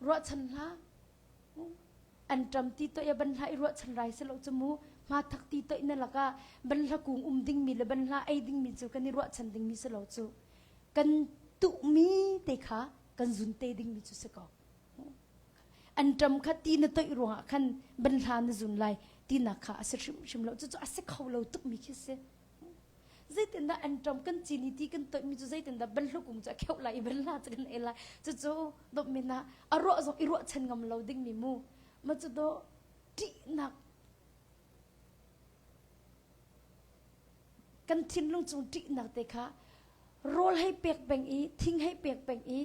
ruahchan hlah an ṭam ti toih a ban hlah i ruahchan rai si lo cu mu hmathak ti toih na lakah banhla kung um dingmi le banhla ei dingmi cu kan i ruahchan dingmi si lo cu kan tuhmi te kha kan zun te dingmi cu si ko an ṭam kha ti na toih ruangah khan banhla na zun lai tinak kha a si hrimhrim lo cucu a si kho lo tukmi khi si Zeitindah anṭam kan cin i ti kan toihmi cu zeitindah banhlu kung cu a kheuh lai i banhla cu kan ei lai. Cucu dawtmi hna a ruah zong i ruahchan ngam lo dingmi mu. Ma cu dawh ṭihnak kan thinlung chung ṭihnak te kha rawl hei pek peng i thing hei pek peng i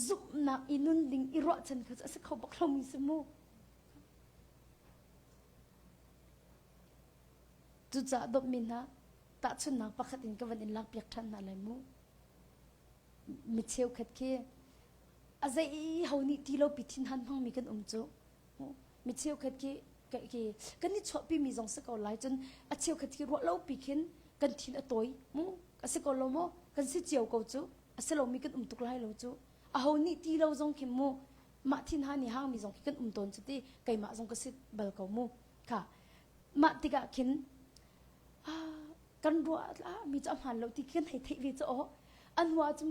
zumhnak i nun ding i ruahchan kha cu a si kho bak lomi si mu. Cucaah dawtmi hna, tahchunhnak pakhat in ka van in lakpiak ṭhan hna lai mu. Mi cheukhat khi a zei ho nih ti lo pi thinhan hmangmi kan um cu. Mi cheukhat khi khi kan i chuahpi mi zong si ko lai cun a cheukhat khi ruah lo pi khin kan thin a tawi mu a si ko lo maw kan si cio ko cu a si lomi kan um tuk lai lo cu aho nih ti lo zong khi mu mah thinhan i hangmi zong khi kan um tawn cu ti keimah zong ka si bal ko mu kha Mah tikah khin kan ruah ah mi cu a hmaan lo ti kan hei theih ve cu aw a hnu ah cun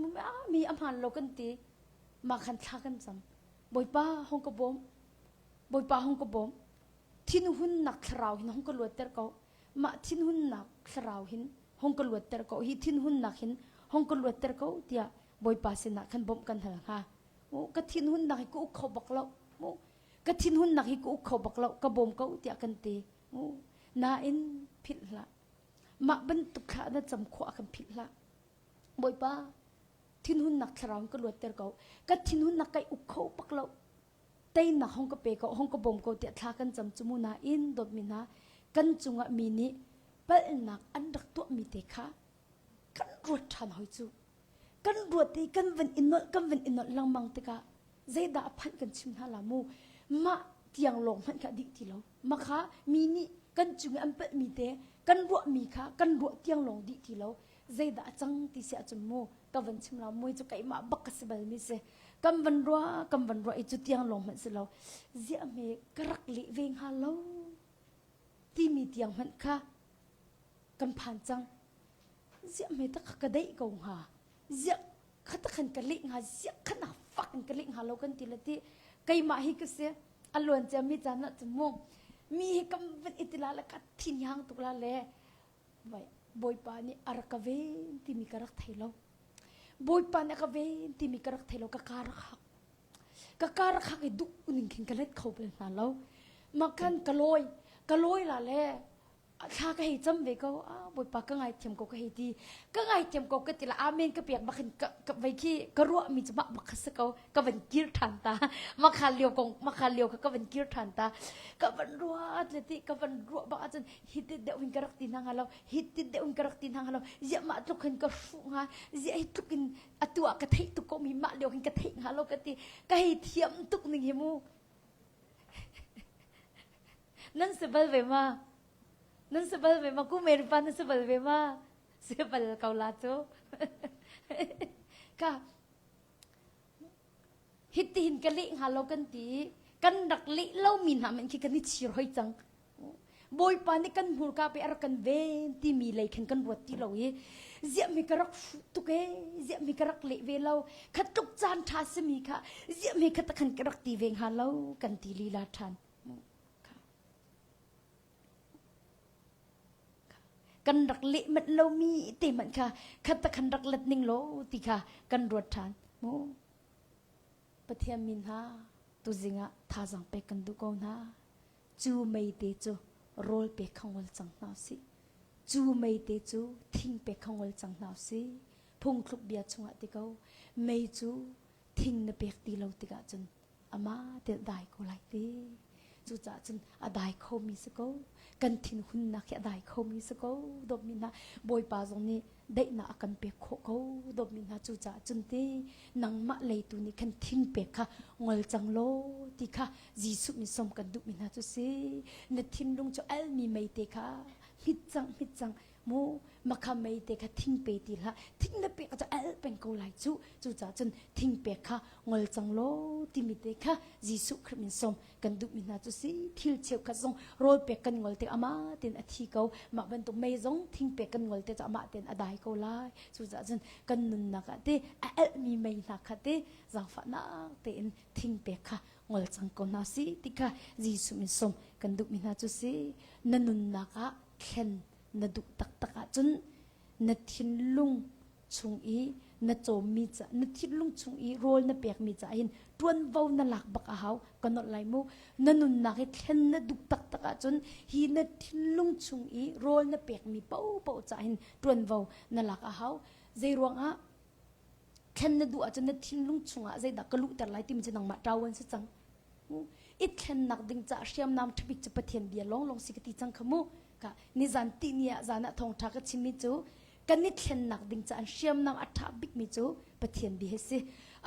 mi a hmaan lo kan ti mah khan thla kan cam Bawipa hong ka bawm Bawipa hong ka bawm thinhunnak thlarau hin hong ka luatter ko mah thinhunnak thlarau hin hong ka luatter ko hi thinhunnak hin hong ka luatter ko tiah Bawipa sinah khan bawmh kan hal hnga ka thinhunnak hi ka uk kho bak lo ka thinhunnak hi ka uk kho bak lo ka bawm ko tiah kan ti nain philh hlah mah bantuk thla na cam khawh ah kan philh hlah bawipa thinhunnak thlarau ka luatter ko ka thinhunnak kai uk kho bak lo teinak hong ka pe ko hong ka bawm ko tiah thla kan cam cu mu nain dawtmi hna kan cungah mi nih palhnak an rak tuahmi te kha kan ruat ṭhan hoi cu kan ruat i kan van i nolh kan van i nolh lengmang tikah zeidah a phanh kan chim hna la mu mah tiang lawng hmanh kha dih ti lo makha mi nih. Kan cung i an palhmi te kan ruahmi kha kan ruah tiang lawng dih ti lo. Zeidah a cang ti si ahcun mu ka van chim la mui cu keimah bak ka si balmi si. Kan van ruah kan van ruah i cu tiang lawng hmanh si lo. Ziah hme ka rak leh ve hnga lo timi tiang hmanh kha kan phan cang. Ziah hme tak ka deih ko hnga. Ziah kha tak khan ka leh hnga ziah kha nak fak in ka leh hnga lo kan ti le ti keimah hi ka si a luan cia mi caan ah cun mu mi hi kam van i tila le ka thin hang tuk la le bawipa nih a rak ka ven timi ka rak thei lo bawipa nih a ka ven timi ka rak thei lo ka ka rak hak ka ka rak hak i duh ning khin ka let kho bal hna lo makan ka lawi ka lawi la le thla ka hei cam ve ko ah bawipa ka ngaithiam ko ka hei ti ka ngaithiam ko ka ti la amen ka pek bak hin ka ka vei khi ka ruah mi cu mah bak kha si ko ka van kir than ta makha lio kong makha lio kha ka van kir than ta ka van ruat le ti ka van ruah bak ahcun hi ti deuh in ka rak ti hna hnga lo hi ti deuh in ka rak ti hna hnga lo ziah mah tluk hin ka hruh hnga ziah hi tluk in atu ah ka theih tuk ko mi mah lio hin ka theih hnga lo ka ti ka hei thiam tuk ning hi mu Nan si bal ve ma? Nan si bal ve ma? Ku Mary pa nan si bal ve ma? Si bal ko la cu. Ka hitihin ka leh hnga lo kan ti kan rak leh lomi hna men khi kan i chir hoi cang. Bawipa nih kan hmurka pe a rak kan ven timi lei khan kan ruat ti lo i ziah mi ka rak fuh tuk e ziah mi ka rak leh ve lo kha tluk caan ṭha simi kha ziah mi kha takhan ka rak ti ve hnga lo kan ti lila ṭhan. Kan rak leh manh lomi te hmanh kha khat khan rak let ning law ti kha kan ruat ṭhan mu. Pathian min hna tuzing ah thazaang pek kan duh ko hna. Cu meite cu rawl pek kha ngol cang hna usih. Cu meite cu thing pek kha ngol cang hna usih. Phungthluk bia chungah ti ko mei cu thing na pek ti lo tikah cun amah te dai ko lai ti cucaah cun a dai khomi si ko kan thinhunnak hi a dai khomi si ko dawtmi hna bawipa zong nih daihnak a kan pek khawh ko dawtmi hna cucaah cun ti nangmah leitu nih khan thing pek kha ngol cang law ti kha Jesuh min som kan duhmi hna cu si na thinlung cu almi meite kha hmit cang hmit cang mu makha meite kha thing pe ti hlah thing na pek cu al peng ko lai cu cucaah cun thing pek kha ngol cang law timi te kha Jesuh Khrih min som kan duhmi hna cu si thil cheukhat zong rawl pek kan ngol tik amah tein a thi ko mah bantuk mei zong thing pek kan ngol te cu amah tein a dai ko lai cucaah cun kan nunnak ah te a elhmi mei hna kha te zaangfahnak tein thing pek kha ngol cang ko hna si ti kha Jesuh min som kan duhmi hna cu si na nunnak ah thlen na duh taktak ahcun na thinlung chung i na cawmmi ca na thinlung chung i rawl na pekmi ca hin ṭuanvo na lak bak a hau ka nolh lai mu na nunnak hi thlen na duh taktak ahcun hi na thinlung chung i rawl na pekmi paohpaoh ca hin ṭuanvo na lak a hau zei ruangah thlen na duh ahcun na thinlung chungah zeidah ka luhter lai timi cu nangmah ṭawan si cang i thlennak ding caah hriamnam ṭhabik cu Pathian bia lawnglawng si ka ti cang kha mu ka nizan ti ni ah zan ah thawngṭha ka chimmi cu kan i thlennak ding caah hriamnam a ṭha bikmi cu Pathian bia hi si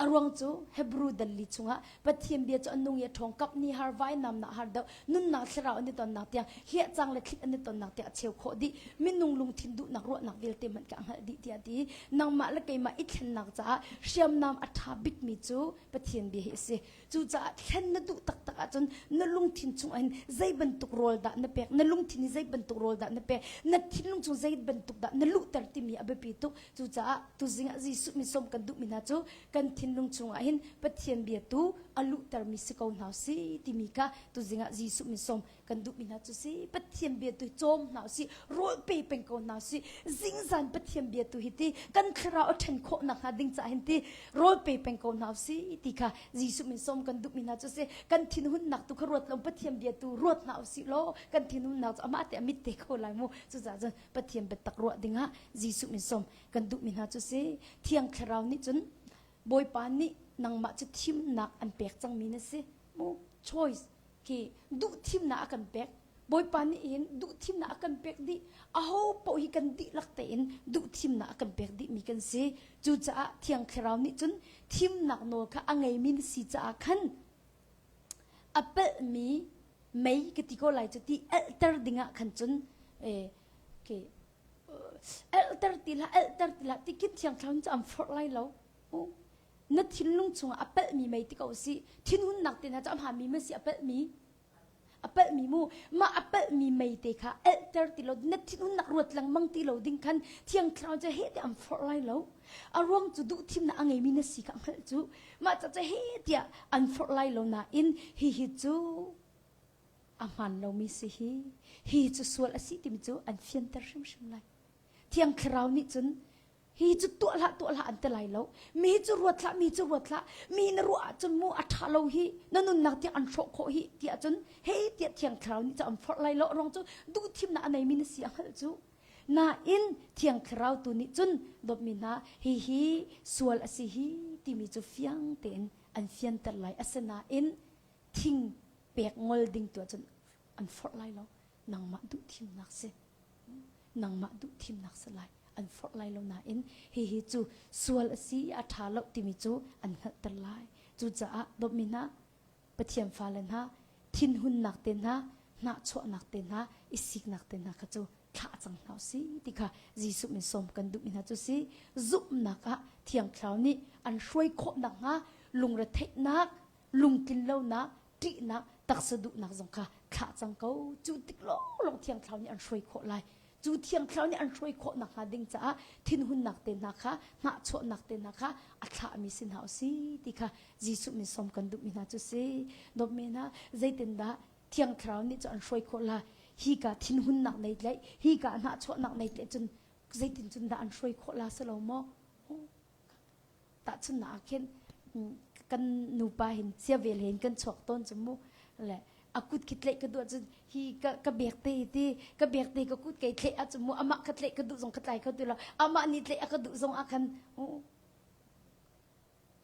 a ruang cu Hebrew dalli chungah Pathian bia cu a nung i a ṭhawng kap ni har vainam nak har deuh nunnak thlarau an i tonnak tiang hliah cang le thlit an i tonnak tiang a cheu khawh dih minung lungthin duhnak ruahnak vialte hmanh ka hngalh dih tiah ti nangmah le keimah i thlennak caah hriamnam a ṭha bikmi cu Pathian bia hi a si Cucaah thlen na duh taktak ahcun na lungthin chungah hin zei bantuk rawl dah na pek, na lungthin hi zei bantuk rawl dah na pek, na thinlung chung zei bantuk dah na luhter timi a biapi tuk. Cucaah tuzing ah Jesuh min sawm kan duhmi hna cu kan thinlung chungah hin Pathian bia tu a luhtermi si ko hna usih timi kha tuzing ah Jesuh min sawm kan duhmi hna cu si Pathian bia tu cawm hna usih rawl pe peng ko hna usih zingzan Pathian bia tu hi ti kan thlarau a ṭhen khawh nakhnga ding caah hin ti rawl pe peng ko hna usih ti kha Jesuh min sawm kan duhmi hna cu si kan thinhunnak tu kha ruat lo Pathian bia tu ruat hna usih law kan thinhunnak cu amah te a mit te kho lai mu cucaah cun Pathian biatak ruah dingah Jesuh min sawm kan duhmi hna cu si Thiang Thlarau nih cun Bawipa nih nangmah cu thimnak an pek cangmi na si mu choice khi duhthimnak a kan pek Bawipa nih hin duhthimnak a kan pek dih aho paoh hi kan dihlak tein duhthimnak a kan pek dihmi kan si cucaah Thiang Thlarau nih cun thimnak nawl kha a ngeimi na si caah khan a palhmi. Mei ka ti ko lai cu ti elhter dingah khan cun eh ke elhter ti hlah elhter ti hlah ti khin thiang thlarau cu an forh lai lo. Na thinlung chungah a palhmi mei ti ko si. Thinhunnak te hna cu a hmaanmi ma si a palhmi? A palhmi mu. Mah a palhmi mei te kha elhter ti lo na thinhunnak ruat lengmang ti lo ding khan thiang thlarau cu heh tiah an forh lai lo. A ruang cu duhthimnak a ngeimi na si kha hngalh cu. Mah ca cu heh tiah an forh lai lo nain hihi cu a hmaan lomi si hi. Hi cu sual a si timi cu an fianter hrimhrim lai. Thiang thlarau nih cun hi cu tuah hlah tuah hlah an ti lai lo mi cu ruat hlah mi cu ruat hlah mi na ruah ahcun mu a ṭha lo hi na nunnak tiang an hrawh khawh hi tiah cun hei tiah thiang thlarau nih cu an forh lai lo ruang cu duh thimnak a neimi na si a hngalh cu nain thiang thlarau tu nih cun dawtmi hna hi hi sual a si hi timi cu fiang tein an fianter lai asinain thing pek ngol ding tu ahcun an forh lai lo nangmah duh thimnak si nangmah duh thimnak si lai an forh lai lo nain hihi cu sual a si a ṭha lo timi cu an hngalhter lai cucaah dawtmi hna Pathian fale hna thinhunnak te hna hnahchuahnak te hna i siknak te hna kha cu thlah cang hna si ti kha Jesuh min sawm kan duhmi hna cu si zumhnak ah Thiang Thlarau nih an hruai khawh nakhnga lungretheihnak lungtlinlonak ṭihnak taksa duhnak zong kha thlah cang ko cu tik lawnglawng thiang thlarau nih an hruai khawh lai cu thiang thlarau nih an hruai khawh nakhnga ding caah thinhunnak te hna kha hnahchuahnak te hna kha a thlahmi si hna usih ti kha Jesuh min sawm kan duhmi hna cu si dawtmi hna zeitindah thiang thlarau nih cu an hruai khawh la hi ka thinhunnak nei tlaih hi ka hnahchuahnak nei tlaih cun zeitin cun dah an hruai khawh la si lo maw Tahchunhnak ah khin kan nupa hin sia vel he in kan chuak tawn cu mu le a kut khi tlaih ka duh ahcun hi ka ka bek te ti ka bek te ka kut kei tlaih ahcun mu amah ka tlaih ka duh zong ka tlai kho ti lo amah nih tlaih a ka duh zong ah khan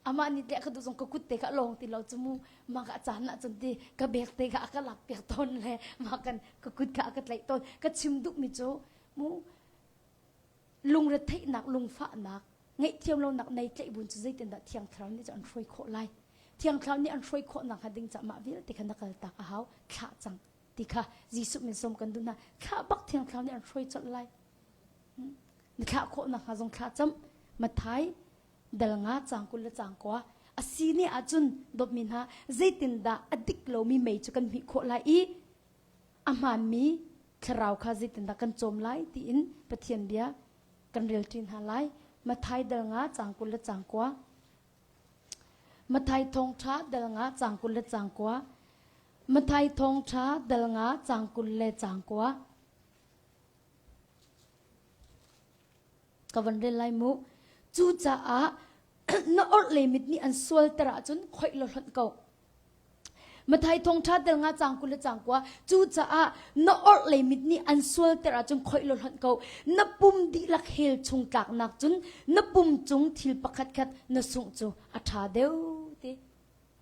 amah nih tlaih a ka duh zong ka kut te kha a lawng ti lo cu mu mah ka caan ahcun ti ka bek te kha a ka lak piak tawn le mah kan ka kut kha a ka tlaih tawn ka chim duhmi cu mu lungretheihnak lungfahnak ngaihthiam lonak nei tlaih bun cu zeitindah thiang thlarau nih cu an hruai khawh lai thiang thlarau nih an hruai khawh nakhnga ding caah mah vialte kha na kal tak a hau thlah cang ti kha Jesuh min sawm kan duh hna thlah bak thiang thlarau nih an hruai colh lai hmm. na thlah khawh nakhnga zong thlah cam Mathai dal nga cang kul le cang kua a si ne ahcun dawtmi hna zeitindah a dik lomi mei cu kan hmih khawh lai i a hmaanmi thlarau kha zeitindah kan cawm lai tiin Pathian bia kan rel ṭi hna lai. Matthai dal nga cang 20 le cang kua. Matthai thawngṭha dal nga cang 20 le cang kua. Matthai thawngṭha dal nga cang 20 le cang kua. Ka van rel lai mu. Cucaah na orhlei mit nih an sualter ahcun khoih law hlonh ko. Mathai thawngṭha tel nga cang 20 le cang kua cucaah na orhlei mit nih an sualter ahcun khoih law hlonh ko na pum dihlak hell chung tlaknak cun na pum cung thil pakhat khat na sungh cu a ṭha deuh ti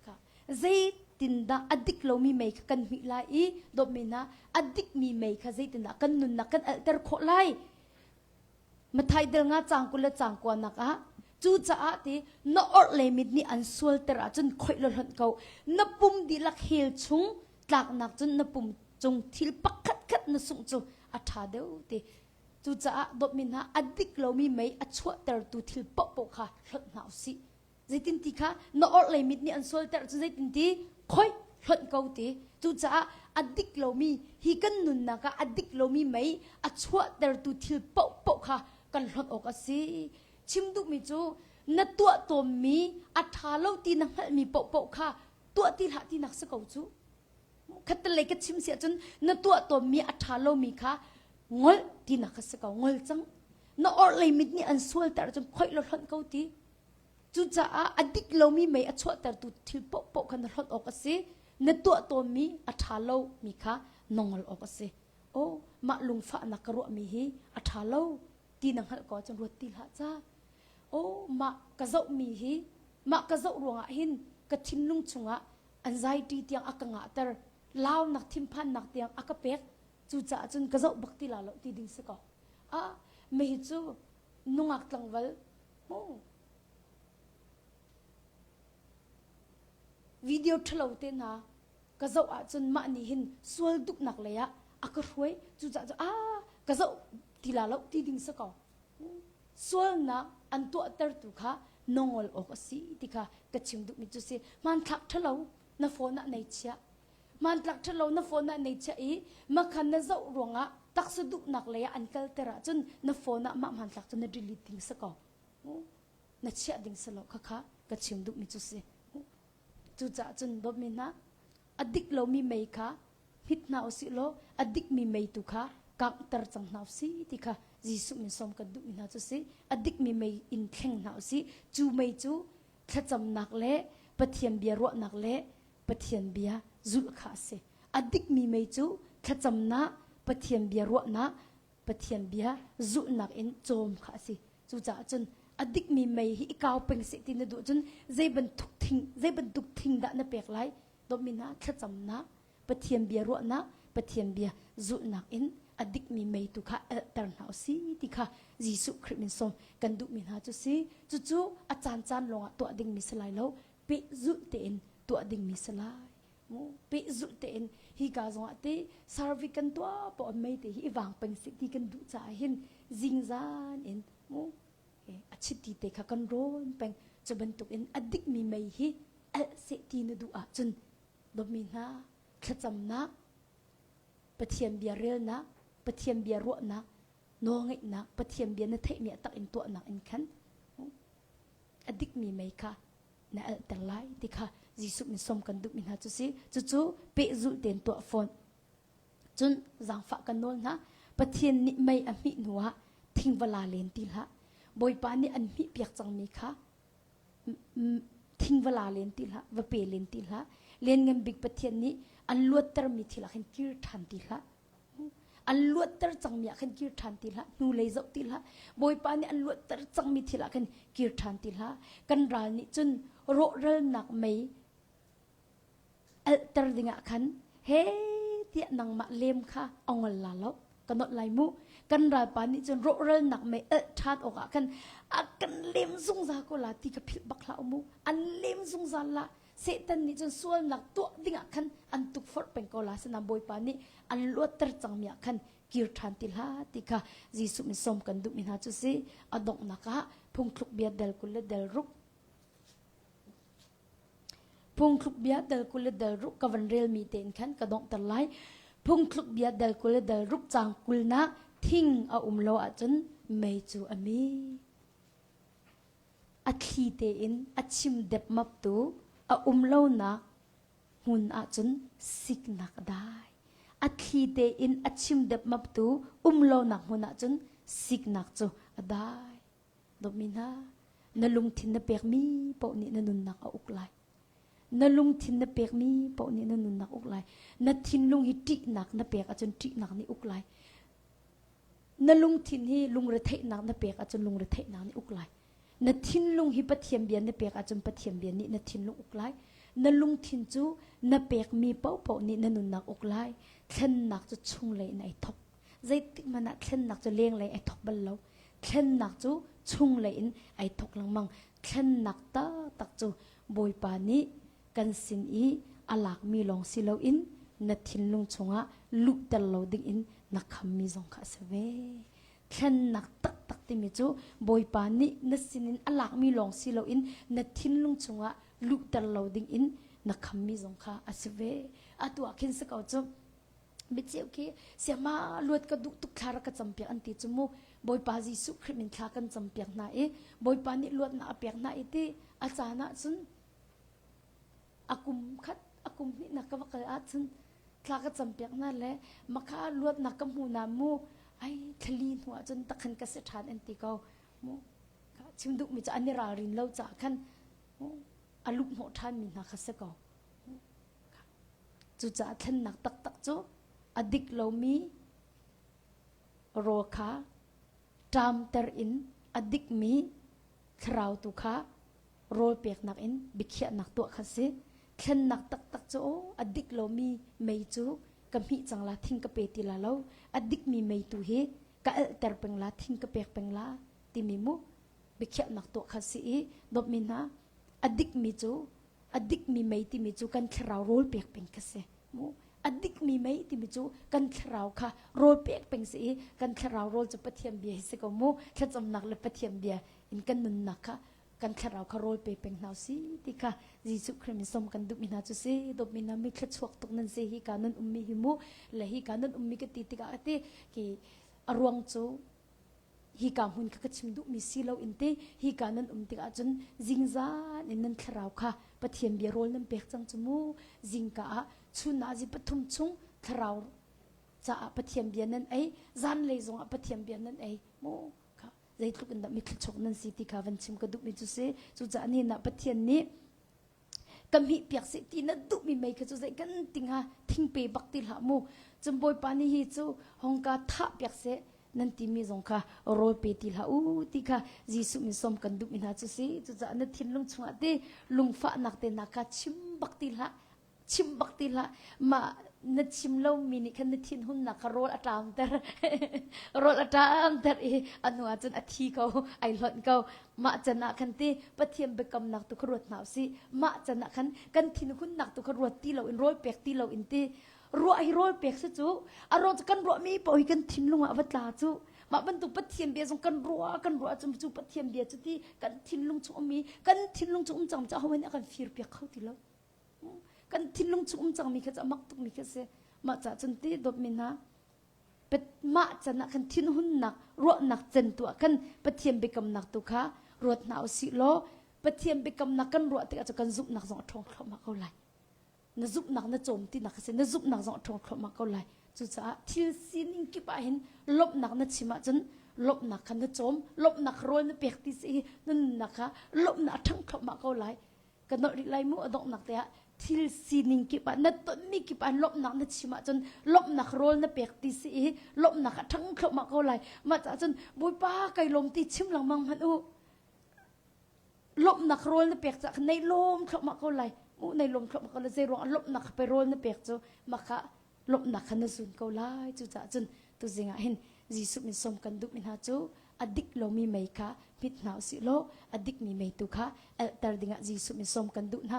kha zeitindah a dik lomi mei kha kan hmih lai i dawtmi hna a dikmi mei kha zeitindah kan nunnak kan alhter khawh lai Mathai del nga cang 20 le cang kua nak ah cucaah ti na orhlei mit nih an sualter ahcun khoih law hlonh ko na pum dihlak hell chung tlaknak cun na pum cung thil pakhat khat na sungh cu a ṭha deuh ti cucaah dawtmi hna a dik lomi mei a chuahtertu thil paohpaoh kha hlonh hna usih Zeitin ti kha na orhlei mit nih an sualter cu zeitin ti khoi hlonh ko ti. Cucaah a dik lomi hi kan nunnak ah a dik lomi mei a chuahtertu thil paohpaoh kha kan hlonh awk a si. Chim duhmi cu na tuah tawnmi a ṭha lo ti na hngalhmi paohpaoh kha tuah ti hlah tinak si ko cu. Khattelei ka chim si ahcun na tuah tawnmi a ṭha lomi kha ngol tinak kha si ko ngol cang. Na orhlei mit nih an sualter cun khoih law hlonh ko ti. Cucaah a dik lomi mei a chuahtertu thil paohpaoh kha na hlonh awk a si. Na tuah tawnmi a ṭha lomi kha na ngol awk a si. Aw, mah lungfahnak ka ruahmi hi a ṭha lo ti na hngalh ko ahcun ruat ti hlah ca. Aw, mah ka zohmi hi mah ka zoh ruangah hin ka thinlung chungah anxiety tiang a ka ngahter, launak thinphannak tiang a ka pek. Cucaah cun ka zoh bak ti la lo ti ding si ko. Ah, mei cu nungak tlangval Video ṭhalo te hna. Ka zoh ahcun mah nih hin sual duhnak lei ah a ka hruai. Cucaah cu ah ka zoh ti la lo ti ding si ko. Sualnak an tuahtertu kha na ngol awk a si ti kha ka chim duhmi cu si. Hmanthlak ṭhalo na phone ah nei chiah. Hmantlak ṭhalo na phone ah nei chiah i makhan na zoh ruangah taksa duhnak lei ah an kalter ahcun na phone ah mah hmanthlak cu na delete ding si ko. Na chiah ding si lo khakha ka chim duhmi cu si. Cucaah cun dawtmi hna, a dik lomi mei kha hmit hna usih law a dikmi mei tu kha kanghter cang hna usih ti kha Jesuh min sawm kan duhmi hna cu si. A dikmi mei in thleng hna usih. Cu mei cu thlacamnak le Pathian bia ruahnak le Pathian bia zulh kha a si. A dikmi mei cu thlacamnak, Pathian bia ruahnak, Pathian bia zulhnak in cawm kha a si. Cucaah cun a dikmi mei hi i kau peng seh ti na duh cun zei bantuk thing zei bantuk thing dah na pek lai? Dawtmi hna thlacamnak, Pathian bia ruahnak, Pathian bia zulhnak in a dikmi mei tu kha elhter hna u si ti kha Jesuh Khrih min sawm kan duhmi hna cu si. Cucu a caancaan lawngah tuah dingmi si lai lo, pehzulh tein tuah dingmi si lai. Pehzulh tein hi ka zongah te survey kan tuah poah mei te hi i vang peng seh ti kan duh caah hin zingzan in mu a chiti te kha kan rawn peng. Cu bantuk in a dikmi mei hi alh seh ti na duh ahcun dawtmi hna thlacamnak Pathian bia relnak Pathian bia ruahnak nawlngeihnak Pathian bia na theihmi a tak in tuahnak in khan a dikmi mei kha na alhter lai ti kha Jesuh min sawm kan duhmi hna cu si. Cucu pehzulh tein tuah fawn. Cun zaangfah kan nawl hna. Pathian nih mei a hmih hnuah thingva la len ti hlah. Bawipa nih an hmih piak cangmi kha thingva la len ti hlah, va pe len ti hlah. Lianngan bik Pathian nih an luattermi thil ah khin kir ṭhan ti hlah. An luatter cangmi ah khan kir ṭhan ti hlah, hnulei zoh ti hlah. Bawipa nih an luatter cangmi thil ah khan kir ṭhan ti hlah. Kan ral nih cun rawhralnak mei alhter dingah khan he tiah nangmah lem kha a ngol la lo. Ka nolh lai mu. Kan ralpa nih cun rawhralnak mei alh ṭhan awkah khan a kan lem zungzal ko la ti ka philh bak hlah mu. An lem zungzal la. Satan nih cun sualnak tuah dingah khan an tukforh peng ko la sinain Bawipa nih an luatter cangmi ah khan kir ṭhan ti hlah ti kha Jesuh min sawm kan duhmi hna cu si. A donghnak ah phungthluk bia del 20 le del ruk Phungthluk bia del 20 le del ruk ka van relmi tein khan ka donghter lai. Phungthluk bia del 20 le del ruk caang kulnak thing a um lo ahcun mei cu a mi. A thli tein a chim depmaptu a um lonak hmun ahcun siknak a dai. A thli tein a chim depmaptu um lonak hmun ahcun siknak cu a dai. Dawtmi hna, na lungthin na pekmi paoh nih na nunnak a uk lai. Na lungthin na pekmi paoh nih na nunnak uk lai. Na thinlung hi ṭihnak na pek ahcun ṭihnak nih uk lai. Na lungthin hi lungretheihnak na pek ahcun lungretheihnak nih uk lai. Na thinlung hi Pathian bia na pek ahcun Pathian bia nih na thinlung uk lai. Na lungthin cu na pekmi paohpaoh nih na nunnak uk lai. Thlennak cu chunglei in ai thok. Zeitik hmanh ah thlennak cu lenglei ai thok bal lo. Thlennak cu chunglei in ai thok lengmang. Thlennak taktak cu Bawipa nih kan sin i a lakmi lawng si loin na thinlung chungah luhter lo dingin na khammi zong kha a si ve. Thlennak taktak timi cu Bawipa nih na sinin a lakmi lawng si loin na thinlung chungah luhter lo dingin na khammi zong kha a si ve. Atu ah khin si ko cu micheu khi siama luat ka duh tuk thla rak ka campiak an ti cu mu Bawipa Jesuh Khrih min thla kan campiak hna i Bawipa nih luatnak a pek hna i ti a caan ah cun a kum khat a kum hnihnak ka va kal ahcun thla ka campiak hna le makha luatnak ka hmu na mu ai thlali hnu ahcun takhan ka si ṭhan an ti ko mu chim duhmi cu an i ralrin lo caah khan a luh hnawh ṭhanmi hna kha si ko cucaah thlennak taktak cu a dik lomi rawl kha ṭamter in a dikmi thlarau tu kha rawl peknak in biakhiahnak tuah kha si. Thlennak taktak cu aw a dik lomi mei cu ka hmih cang la thing ka pe ti la lo. A dikmi mei tu hi ka alhter peng la thing ka pek peng la timi mu biakhiahnak tuah kha si i dawtmi hna a dikmi cu. A dikmi mei timi cu kan thlarau rawl pek peng kha si. Mu a dikmi mei timi cu kan thlarau kha rawl pek peng si i kan thlarau rawl cu Pathian bia hi si ko mu. Thlacamnak le Pathian bia in kan nunnak kha kan thlarau kha rawl pe peng hna si ti kha Jesuh Khrih min som kan duhmi hna cu si dawtmi hna mi thluachuak tuk nan si hi ka nan ummi hi mu le hi ka nan ummi ka ti tikah ti ki a ruang cu hi ka hmun kha ka chim duhmi si lo in ti hi ka nan um tikah cun zingzan in nan thlarau kha Pathian bia rawl nan pek cang cu mu zingka ah chun ah zi pathum chung thlarau caah Pathian bia nan ei zanlei zongah Pathian bia nan ei mu kha zeitluk in dah mithluachuak nan si ti kha van chim ka duhmi cu si cucaah nihin ah Pathian nih ka hmih piak seh ti na duhmi mei kha cu zei kan ting ha thingpe bak ti hlah mu cun bawipa nih hi cu hongka thah piak seh nan timi zong kha rawl pe ti hlah u ti kha Jesuh min som kan duhmi hna cu si cucaah na thinlung chungah te lungfahnak te hna kha chim bak ti hlah chim bak ti hlah mah na chim lomi nih khan na thinhunnak kha rawl a ṭamter rawl a ṭamter i a hnu ah cun a thi ko ai hlonh ko mah can ah khan ti Pathian biakamnak tu kha ruat hna usih mah can ah khan kan thinhunnak tu kha ruat ti loin rawl pek ti loin ti ruah hi rawl pek si cu a ruang cu kan ruahmi paoh hi kan thinlung ah va tla cu mah bantuk Pathian bia zong kan ruah kan ruah cu cu Pathian bia cu ti kan thinlung chung ummi kan thinlung chung um cang cu ahohmanh nih a kan fir piak kho ti lo Kan thinlung chung um cangmi kha cu a mak tukmi khi a si. Mah caah cun ti dawtmi hna mah can ah khan thinhunnak ruahnak cen tu ah khan Pathian biakamnak tu kha ruat hna usih law Pathian biakamnak kan ruah tikah cu kan zumhnak zong a ṭhawng thluahmah ko lai. Na zumhnak na cawm tinak a si. Na zumhnak zong a ṭhawng thluahmah ko lai. Cucaah thil sining kip ah hin lawmhnak na chim ahcun lawmhnak kha na cawm, lawmhnak rawl na pek ti si hi na nunnak kha lawmhnak a ṭhang thluahmah ko lai. Ka nolh rih lai mu a donghnak te ah thil sining kip ah na tonmi kip ah lawmhnak na chim ahcun lawmhnak rawl na pek ti si i lawmhnak a ṭhang thluahmah ko lai. Mah caah cun Bawipa kai lawm ti chim lengmang hmanh u. Lawmhnak rawl na pek caah nei lawm thluahmah ko lai. Mu nei lawm thluahmah ko lai. Zei ruangah lawmhnak pe rawl na pek cu maka lawmhnak kha na zun ko lai. Cucaah cun tuzing ah hin Jesuh min sawm kan duhmi hna cu a dik lomi mei kha hmit hna usih law a dikmi mei tu kha alhter dingah Jesuh min sawm kan duh hna.